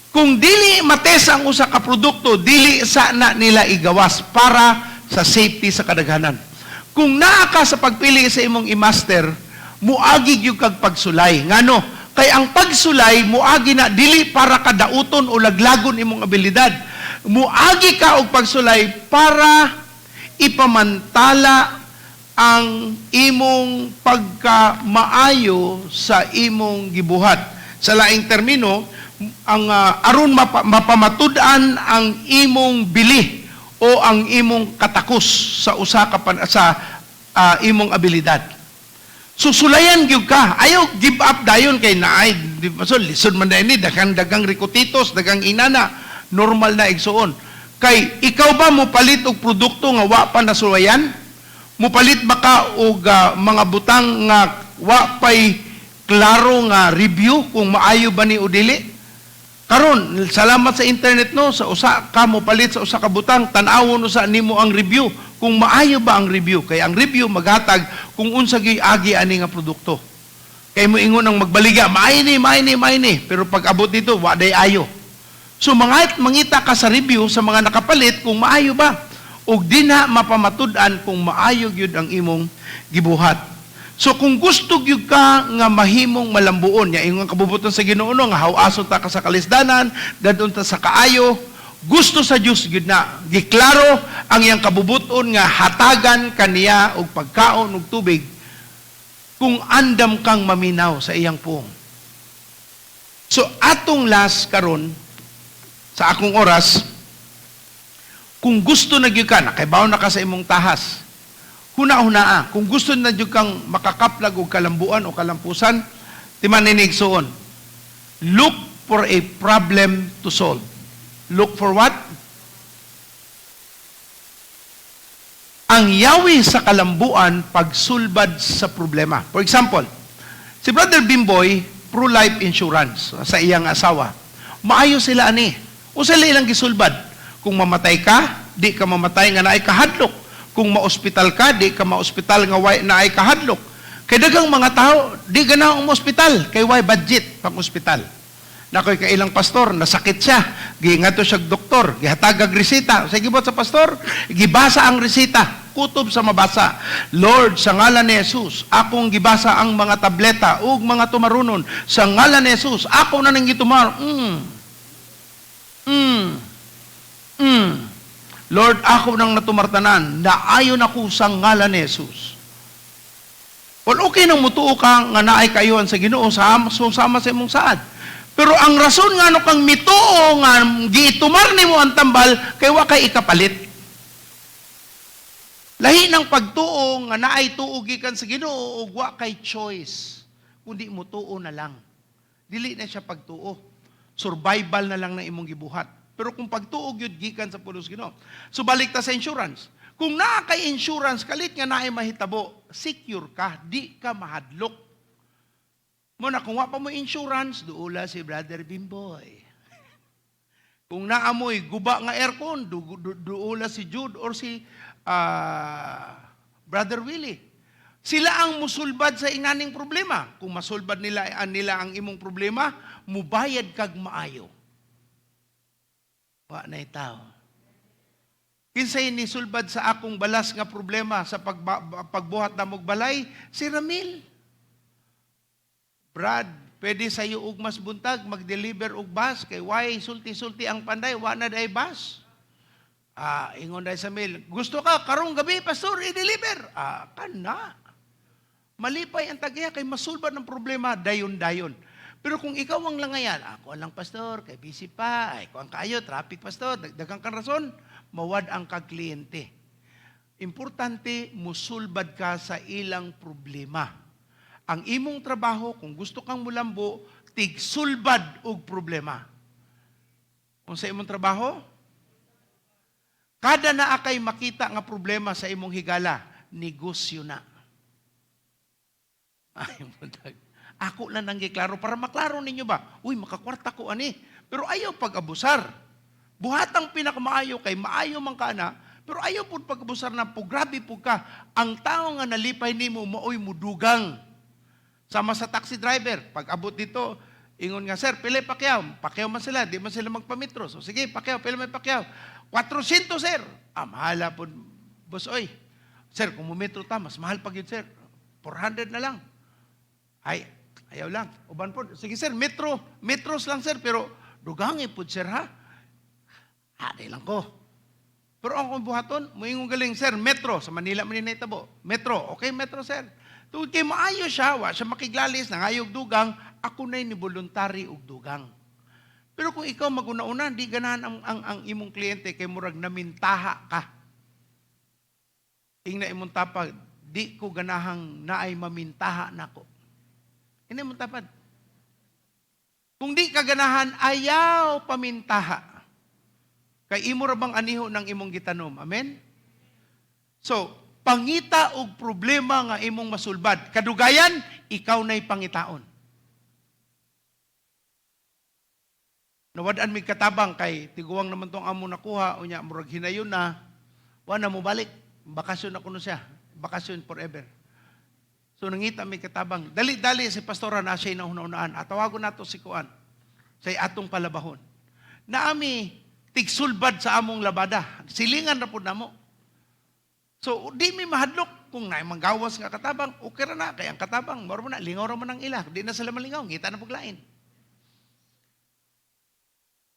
Kung dili matest ang usa ka produkto, dili sa na nila igawas para sa safety sa kadaghanan. Kung naa ka sa pagpili sa imong i-master, muagi gyud kag pagsulay. Ngano? Kay ang pagsulay muagi na dili para kadauton o laglagon imong abilidad. Muagi ka og pagsulay para ipamantala ang imong pagkamaayo sa imong gibuhat. Sa laing termino, ang aron mapamatud-an ang imong bili o ang imong katakos sa usa ka sa imong abilidad. Susulayan gyud ka. Ayaw give up dayon kay naay di ba, so lisod man ni daghang daghang rikotitos, daghang inana, normal na, igsuon. Kay ikaw ba mo palit og produkto nga wa pa nasulayan? Mupalit ba ka og mga butang nga wa pay klaro nga review kung maayo ba ni o dili? Karon, salamat sa internet, no, sa usa ka mo palit sa usa ka butang, tan-awon usa nimo ang review kung maayo ba ang review, kay ang review maghatag kung unsa gyud agi ani nga produkto. Kay mo ingon ang magbaligya, maayo ni, maayo ni, maayo ni, pero pag abot dito, wa day ayo. So mga mangita ka sa review sa mga nakapalit kung maayo ba. Ug dinha mapamatud-an kung maayo gyud ang imong gibuhat. So kung gusto gyud ka nga mahimong malambuon, nya ingon kabubuton sa Ginoo, no, nga hawason ta ka sa kalisdanan, dadon ta sa kaayo, gusto sa Dios gyud na giklaro ang iyang kabubuton nga hatagan kaniya og pagkaon ug tubig kung andam kang maminaw sa iyang puong. So atong last karon sa akong oras, kung gusto na gyud ka, nakaibaw na ka sa imong tahas, huna-hunaa, kung gusto na gyud kang makakaplag og kalambuan o kalampusan, timan ini, igsuon. Look for a problem to solve. Look for what? Ang yawi sa kalambuan, pagsulbad sa problema. For example, si Brother Bimboy, Pro-Life Insurance sa iyang asawa. Maayo sila ani. O sila ilang gisulbad. Kung mamatay ka, di ka mamatay nga naay kahadlok. Kung maospital ka, di ka maospital nga way naay kahadlok. Kay daghang mga tao, di ganahan ang ospital, kay way budget pang ospital. Nakoy kailang pastor, nasakit siya. Giingato siya doktor, gihatagag resita. Sa gibot sa pastor, gibasa ang resita. Kutob sa mabasa. "Lord, sa ngalan ni Jesus, akong gibasa ang mga tableta ug mga tumarunon. Sa ngalan ni Jesus, ako na nang gitumar." "Lord, ako nang natumartanan, naayon ako sa ngalan ni Jesus." Well, okay nang mutuo ka nga naay kayuhan sa Ginoo sa so, sama sa imong saad. Pero ang rason nga ano kang mituo nga giitumar nimo ang tambal kay wa kay ikapalit. Lahi ng pagtuo nga naay tuo gikan sa Ginoo ug wa kay choice kundi mutuo na lang. Dili na siya pagtuo. Survival na lang na imong gibuhat. Pero kung pagtuo gyud gikan sa pulos Ginoo. So balik ta sa insurance. Kung naa kay insurance, kalit nga naay mahitabo, secure ka, di ka mahadlok. Mo na kung wa pa mo insurance, duula si Brother Bimboy. Kung naamoy guba nga aircon, duula si Jude or si Brother Willie. Sila ang musulbad sa inaning problema. Kung masulbad nila ang imong problema, mubayad kag maayo. Wa na tao. Kinsay nisulbad sa akong balas nga problema sa pagbuhat namog balay? Si Ramil. "Brad, pwede sa iyo og mas buntag mag-deliver og bus kay why sulti-sulti ang panday, wa na day bus." Ah, ingon day sa mail, "Gusto ka karong gabi, pastor, i-deliver." Ah, kana. Malipay ang tag-iya kay masulbad ng problema dayon-dayon. Pero kung ikaw ang langayan, "Ako lang, pastor, kay busy pa, ay ko ang kaayo, traffic, pastor," dagdagan kang rason, mawad ang kag kliyente. Importante, musulbad ka sa ilang problema. Ang imong trabaho, kung gusto kang mulambo, tigsulbad og problema. Kung sa imong trabaho, kada naa kay makita nga problema sa imong higala, negosyo na. Ay, buntag. Ako lang nang giklaro para maklaro ninyo ba? Uy, makakwarta ko ani. Pero ayaw pag-abusar. Buhatang pinakamaayo kay maayo man ka na, pero ayaw pud pag-abusar na po grabe po ka. Ang tao nga nalipay nimo maoy mudugang. Sama sa taxi driver, pag abot dito, ingon nga, "Sir, pili pakyaw." Pakyaw man sila, di man sila magpamitro. "So sige, pakyaw, pili may pakyaw." "400, sir." "Ah, mahala po, boss, oy." "Sir, kung mumetro ta, mas mahal pa gyud, sir. 400 na lang." "Ay, ayaw lang. Uban po. Sige, sir, metro. Metros lang, sir, pero dugangi po, sir, ha?" "Ha, di lang ko." Pero ang kung buhaton, muingon galing, "Sir, metro." Sa Manila man ni tabo. "Metro. Okay, metro, sir." Tungod kay maayo siya, wa siya makiglalis, nangayog dugang, ako na ni voluntary og dugang. Pero kung ikaw maguna-una, di ganahan ang imong kliyente kay murag namintaha ka. Ingna imong tapag, Di ko ganahang naay mamintaha nako. Hindi mo tapad. Kung di ka ganahan, ayaw pamintaha. Kay imo ra bang aniho ng imong gitanom? Amen? So, pangita og problema nga imong masulbad. Kadugayan, ikaw na'y pangitaon. Nawad-an mig katabang kay tiguang naman tong amo nakuha, unya murag hinayon na, wa na mo balik. Bakasyon na kuno siya. Bakasyon forever. So nangita may katabang. Dali-dali si pastora na siya nauna-unaan. At tawagon nato si Kuan sa atong palabahon. Naami tigsulbad sa among labada. Silingan ra pud namo. So di mi mahadlok kung naay manggawas nga katabang, okay ra na kay ang katabang mao na lingaw ra man ang ila. Di na sila malingaw, ngita na puglain.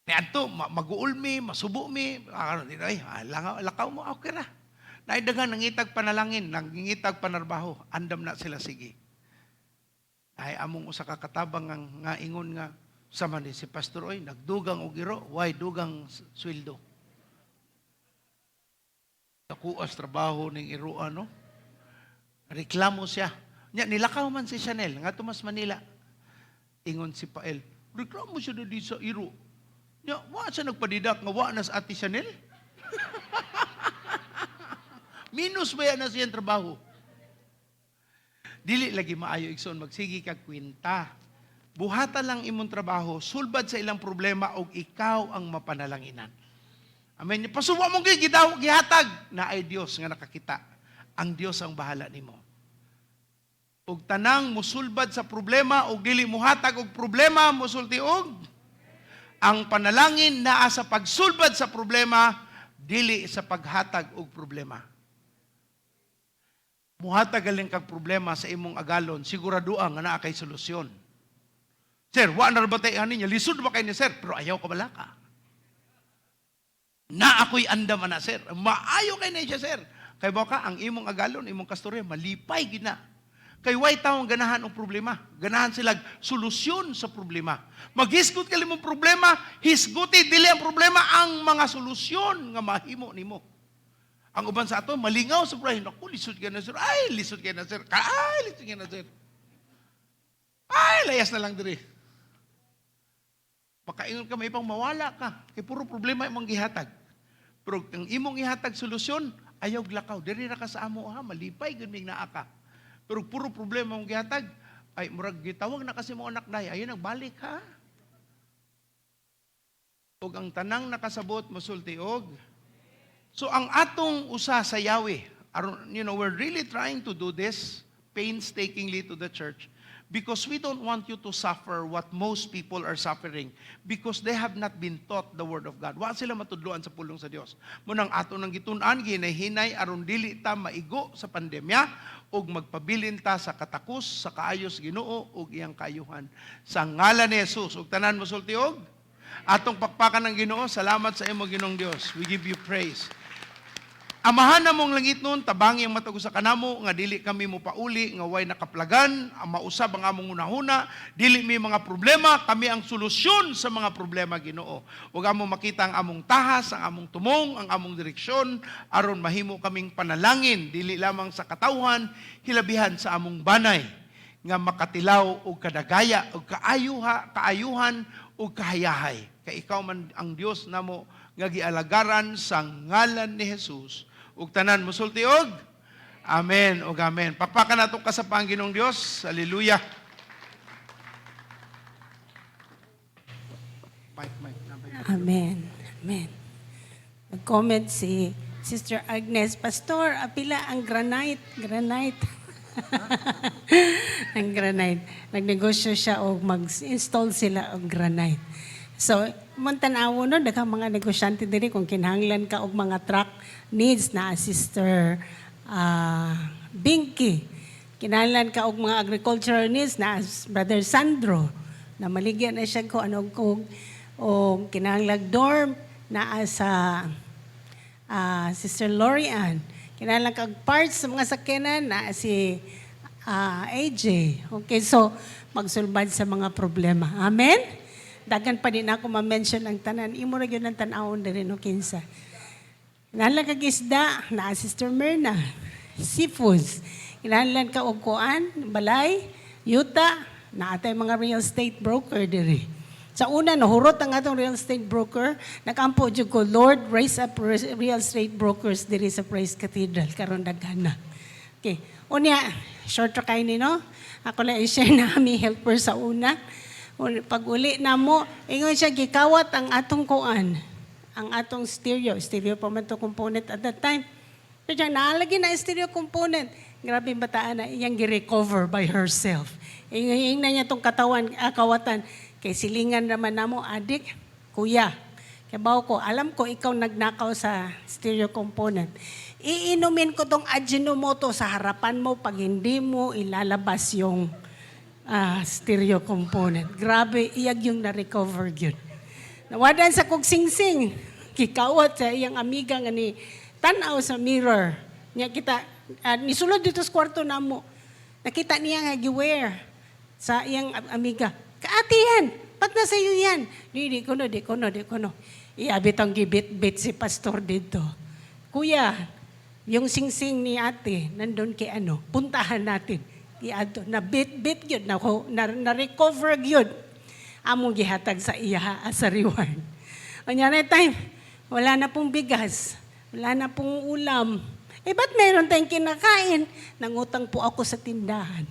Ni adto maguol mi, masubo mi, ah, di ay, lakaw mo, okay ra. Naay daghan nangitag panalangin, nangitag panarbaho, andam na sila sige. Ay among usa ka katabang nga ingon nga sama ni si pastor, oy, nagdugang og iro, why dugang sweldo. Nakuas trabaho ning iroa, no? Reklamo siya. Nya nilakaw man si Chanel nga mas Manila. Ingon si Pael, reklamo siya di sa iro. Nya wa siya nagpadidak nga wa na sa Ate Chanel. Minus ba yan na siyang trabaho? Dili lagi maayo, igsoon, magsigi kag kwenta. Buhatan lang imong trabaho, sulbad sa ilang problema og ikaw ang mapanalanginan. Amen. Pasuwa mo gyud gidaw gihatag na ay Dios nga nakakita. Ang Dios ang bahala nimo. Og tanang musulbad sa problema og dili muhatag og problema, musulti og ang panalangin naa sa pagsulbad sa problema, dili sa paghatag og problema. Muhatag galing kag problema sa imong agalon, sigurado nga naa kay solusyon. Sir, wa na ra ba tay ani niya? Lisod ba kay ni sir? Pero ayaw ka balaka. Na ako'y andam ana, sir. Maayo kay na siya, sir. Kay baka ang imong agalon, imong kastorya, malipay gid na. Kay way taong ganahan og problema. Ganahan sila solusyon sa problema. Maghisgot ka mong problema, hisguti dili ang problema, ang mga solusyon nga mahimo nimo. Ang uban sa ato malingaw sa problema. Naku, lisod ka na, sir. Ay, lisod ka na, sir. Ay, lisod ka na, sir. Ay, layas na lang diri. Makaingon ka, may pang mawala ka. Kay puro problema imong gihatag. Pero ang imong ihatag solusyon, ayaw lakaw. Diri ra ka sa amo ha, malipay gud mig naa ka. Pero puro problema mong gihatag, ay murag gitawag na kasi mo anak day, ayun nagbalik ha. Ug ang tanang nakasabot mosulti og. So ang atong usa sa Yahweh, aron, we're really trying to do this painstakingly to the church because we don't want you to suffer what most people are suffering because they have not been taught the word of God. Wa sila matudloan sa pulong sa Dios. Munang ato nang gitun-an ginahinay aron dili ta maigo sa pandemya ug magpabilin ta sa katakos sa kaayos Ginoo ug iyang kaayuhan. Sa ngalan ni Jesus, ug tanan mosulti og atong pakpakan ng Ginoo. Salamat sa imo, Ginoong Dios. We give you praise. Amahan namong langit nun, tabangi ang matag usa kanamo nga dili kami mopauli nga way nakaplagan, ang mausab ang among hunahuna, dili mi mga problema, kami ang solusyon sa mga problema, Ginoo. Ug amo makita ang among tahas, ang among tumong, ang among direksyon aron mahimo kaming panalangin dili lamang sa katawhan, hilabihan sa among banay nga makatilaw og kadagaya og kaayuha, kaayuhan ug kahayahay. Kay ikaw man ang Dios namo nga gialagaran sa ngalan ni Jesus. Ug tanan mosulti og amen ug amen. Pakpakan nato ka sa Panginoong Dios. Hallelujah. Mike, Mike, nabay. Amen. Amen. Nag-comment si Sister Agnes, "Pastor, apila ang granite, granite." Ang granite. Nagnegosyo siya og mag-install sila og granite. So, mon tan-awo no, daghang mga negosyante diri. Kung kinahanglan ka og mga truck needs, na Sister Binky. Kinahanglan ka og mga agricultural needs, na Brother Sandro. Na maligyan na siya ko ano kung o kinahanglan dorm, naa sa Sister Lorian. Kinahanglan kag parts sa mga sakyanan, na si AJ. Okay, so magsulbad sa mga problema. Amen? Dagan pa din ako ma-mention ang tanan. Imo ra gyud ang tan-awon diri no kinsa. Kinahanglan kag isda, na Sister Myrna. Seafoods. Kinahanglan ka og kuan, balay, yuta, naa tay mga real estate broker diri. Sa una, nahurot ang atong real estate broker. Nakampo jud ko, "Lord, raise up real estate brokers diri sa Praise Cathedral." Karon daghan na. Okay. Unya, short ra kay ni, no? Ako lang i-share na kami helper sa una. Pag uli na mo, ingon siya, gikawat ang atong kuan, ang atong stereo. Stereo pa man to component at that time. Pero siya, naalagi na stereo component. Grabe yung bataan na iyang gi-recover by herself. Ingna niya tong katawan, kawatan. Kay silingan naman namo, "Adik, kuya. Kabaw ko, alam ko ikaw nagnakaw sa stereo component. Iinumin ko tong Ajinomoto sa harapan mo pag hindi mo ilalabas yung stereo component." Grabe, iyag yung na-recover yun. Nawadan sa kog singsing. Kikawat sa iyang amiga nga ni tanaw sa mirror. Nya kita, nisulod dito sa kwarto namo. Nakita niya nga giwear sa iyang amiga. "Kaati yan! Ba't nasa iyo yan?" "Di, di ko no, di ko no, di ko no." Iabit ang gibit-bit si pastor dito. "Kuya, yung singsing ni ate, nandun kay ano, puntahan natin." Iadto, na bit-bit yun, na recover yun. Among gihatag sa iya as a reward. Unya na time, wala na pong bigas, wala na pong ulam. "Eh, ba't meron tayong kinakain?" "Nangutang po ako sa tindahan.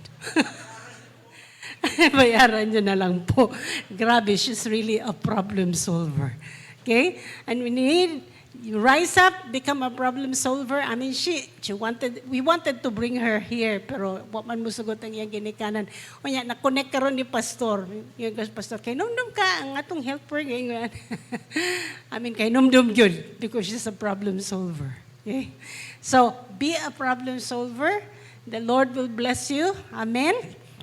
Bayaran niyo na lang po." Grabe, she's really a problem solver. Okay? And we need, you rise up, become a problem solver. I mean, we wanted to bring her here, pero wa man musugot ang iyang ginikanan. Unya, na-connect karon ni pastor. Yung pastor, "Kay numdum ka, ang atong helper." Ganyan. I mean, kay numdum yun, because she's a problem solver. Okay? So, be a problem solver. The Lord will bless you. Amen.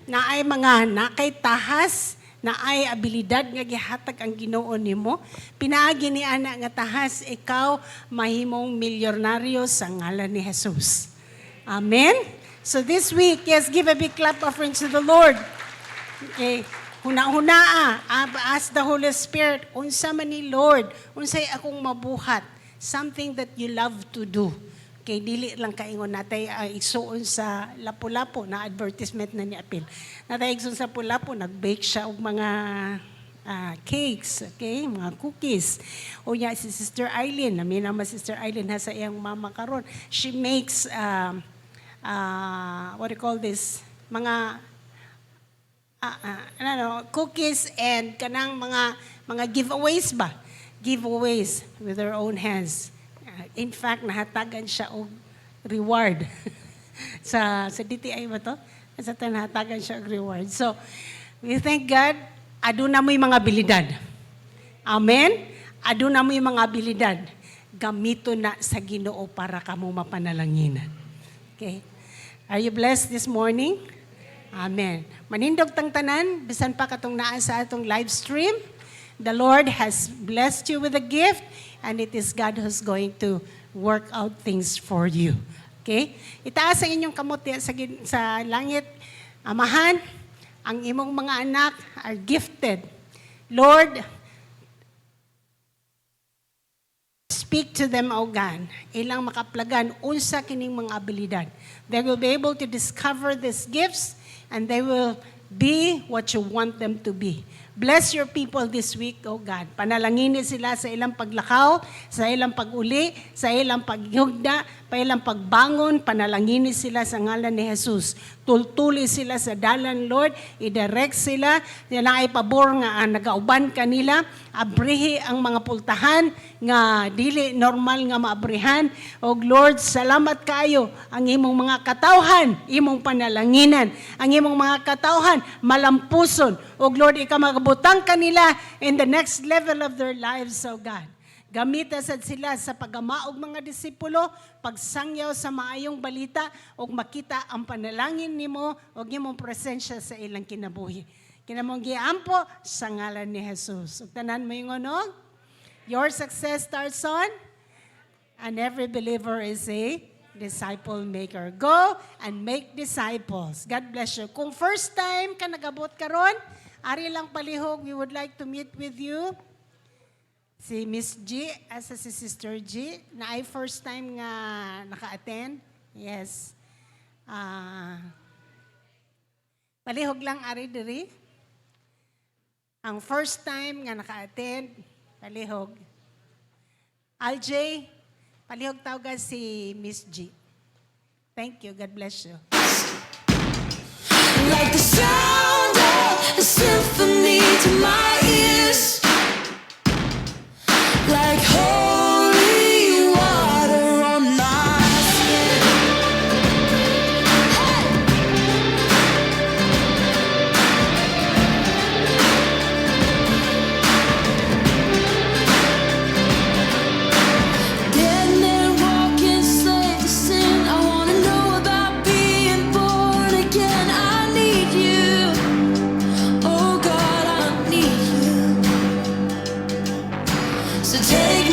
Naay mga nakay tahas, naay abilidad nga gihatag ang Ginoo nimo. Pinaagi ni ana nga tahas, ikaw mahimong milyonaryo sa ngalan ni Jesus. Amen. So this week, yes, give a big clap offering to the Lord. Okay. Huna-hunaa, ask the Holy Spirit, unsa man ni Lord, unsay akong mabuhat, something that you love to do. Kay dili lang kaingon natay igsuon sa Lapu-Lapu na advertisement na ni Apil. Natay igsuon sa Lapu-Lapu, nag-bake siya og mga cakes, okay, mga cookies. O niya si Sister Eileen, namin naman Sister Eileen ha sa iyang mama karon. She makes what do you call this? Mga ano, cookies and kanang mga giveaways ba? Giveaways with her own hands. In fact, nahatagan siya og reward sa DTI ba to? Sa nahatagan siya og reward. So, we thank God, aduna mo'y mga abilidad. Amen? Aduna mo'y mga abilidad. Gamito na sa Ginoo para kamo mapanalanginan. Okay? Are you blessed this morning? Amen. Manindog tang tanan, bisan pa katong naa sa atong live stream. The Lord has blessed you with a gift and it is God who's going to work out things for you. Okay? Itaas ang inyong kamot diya sa langit. Amahan, ang imong mga anak are gifted. Lord, speak to them, O God. Ilang makaplagan, unsa kining mga abilidad. They will be able to discover these gifts and they will be what you want them to be. Bless your people this week, O God. Panalangini sila sa ilang paglakaw, sa ilang pag-uli, sa ilang paghugda, pa ilang pagbangon. Panalangini sila sa ngalan ni Jesus. Tultuli sila sa dalan, Lord. I-direct sila. Yan ay pabor nga nagauban kanila. Abrihi ang mga pultahan nga dili normal nga maabrihan. O Lord, salamat kaayo ang imong mga katawhan, imong panalanginan. Ang imong mga katawhan, malampuson. O Lord, ikaw magbutang kanila in the next level of their lives, O God. Gamita sad sila sa paggamaog mga disipulo, pagsangyaw sa maayong balita, ug makita ang panalangin nimo ug imong presensya sa ilang kinabuhi. Kinamong giampo sa ngalan ni Jesus. Ug tanan mo yung ano? Your success starts on, and every believer is a disciple maker. Go and make disciples. God bless you. Kung first time ka nagabot karon, ari lang palihog, we would like to meet with you. Si Miss G, asa si Sister G, na ay first time nga naka-attend. Yes. Ah, palihog lang ari diri. Ang first time nga naka-attend, palihog. Aljay, palihog tawagan si Miss G. Thank you. God bless you. Like the sound of a symphony to my ears, like holy water on my skin. Hey! Dead man walking, slave to sin. I wanna know about being born again. I need you. Oh God, I need you. So take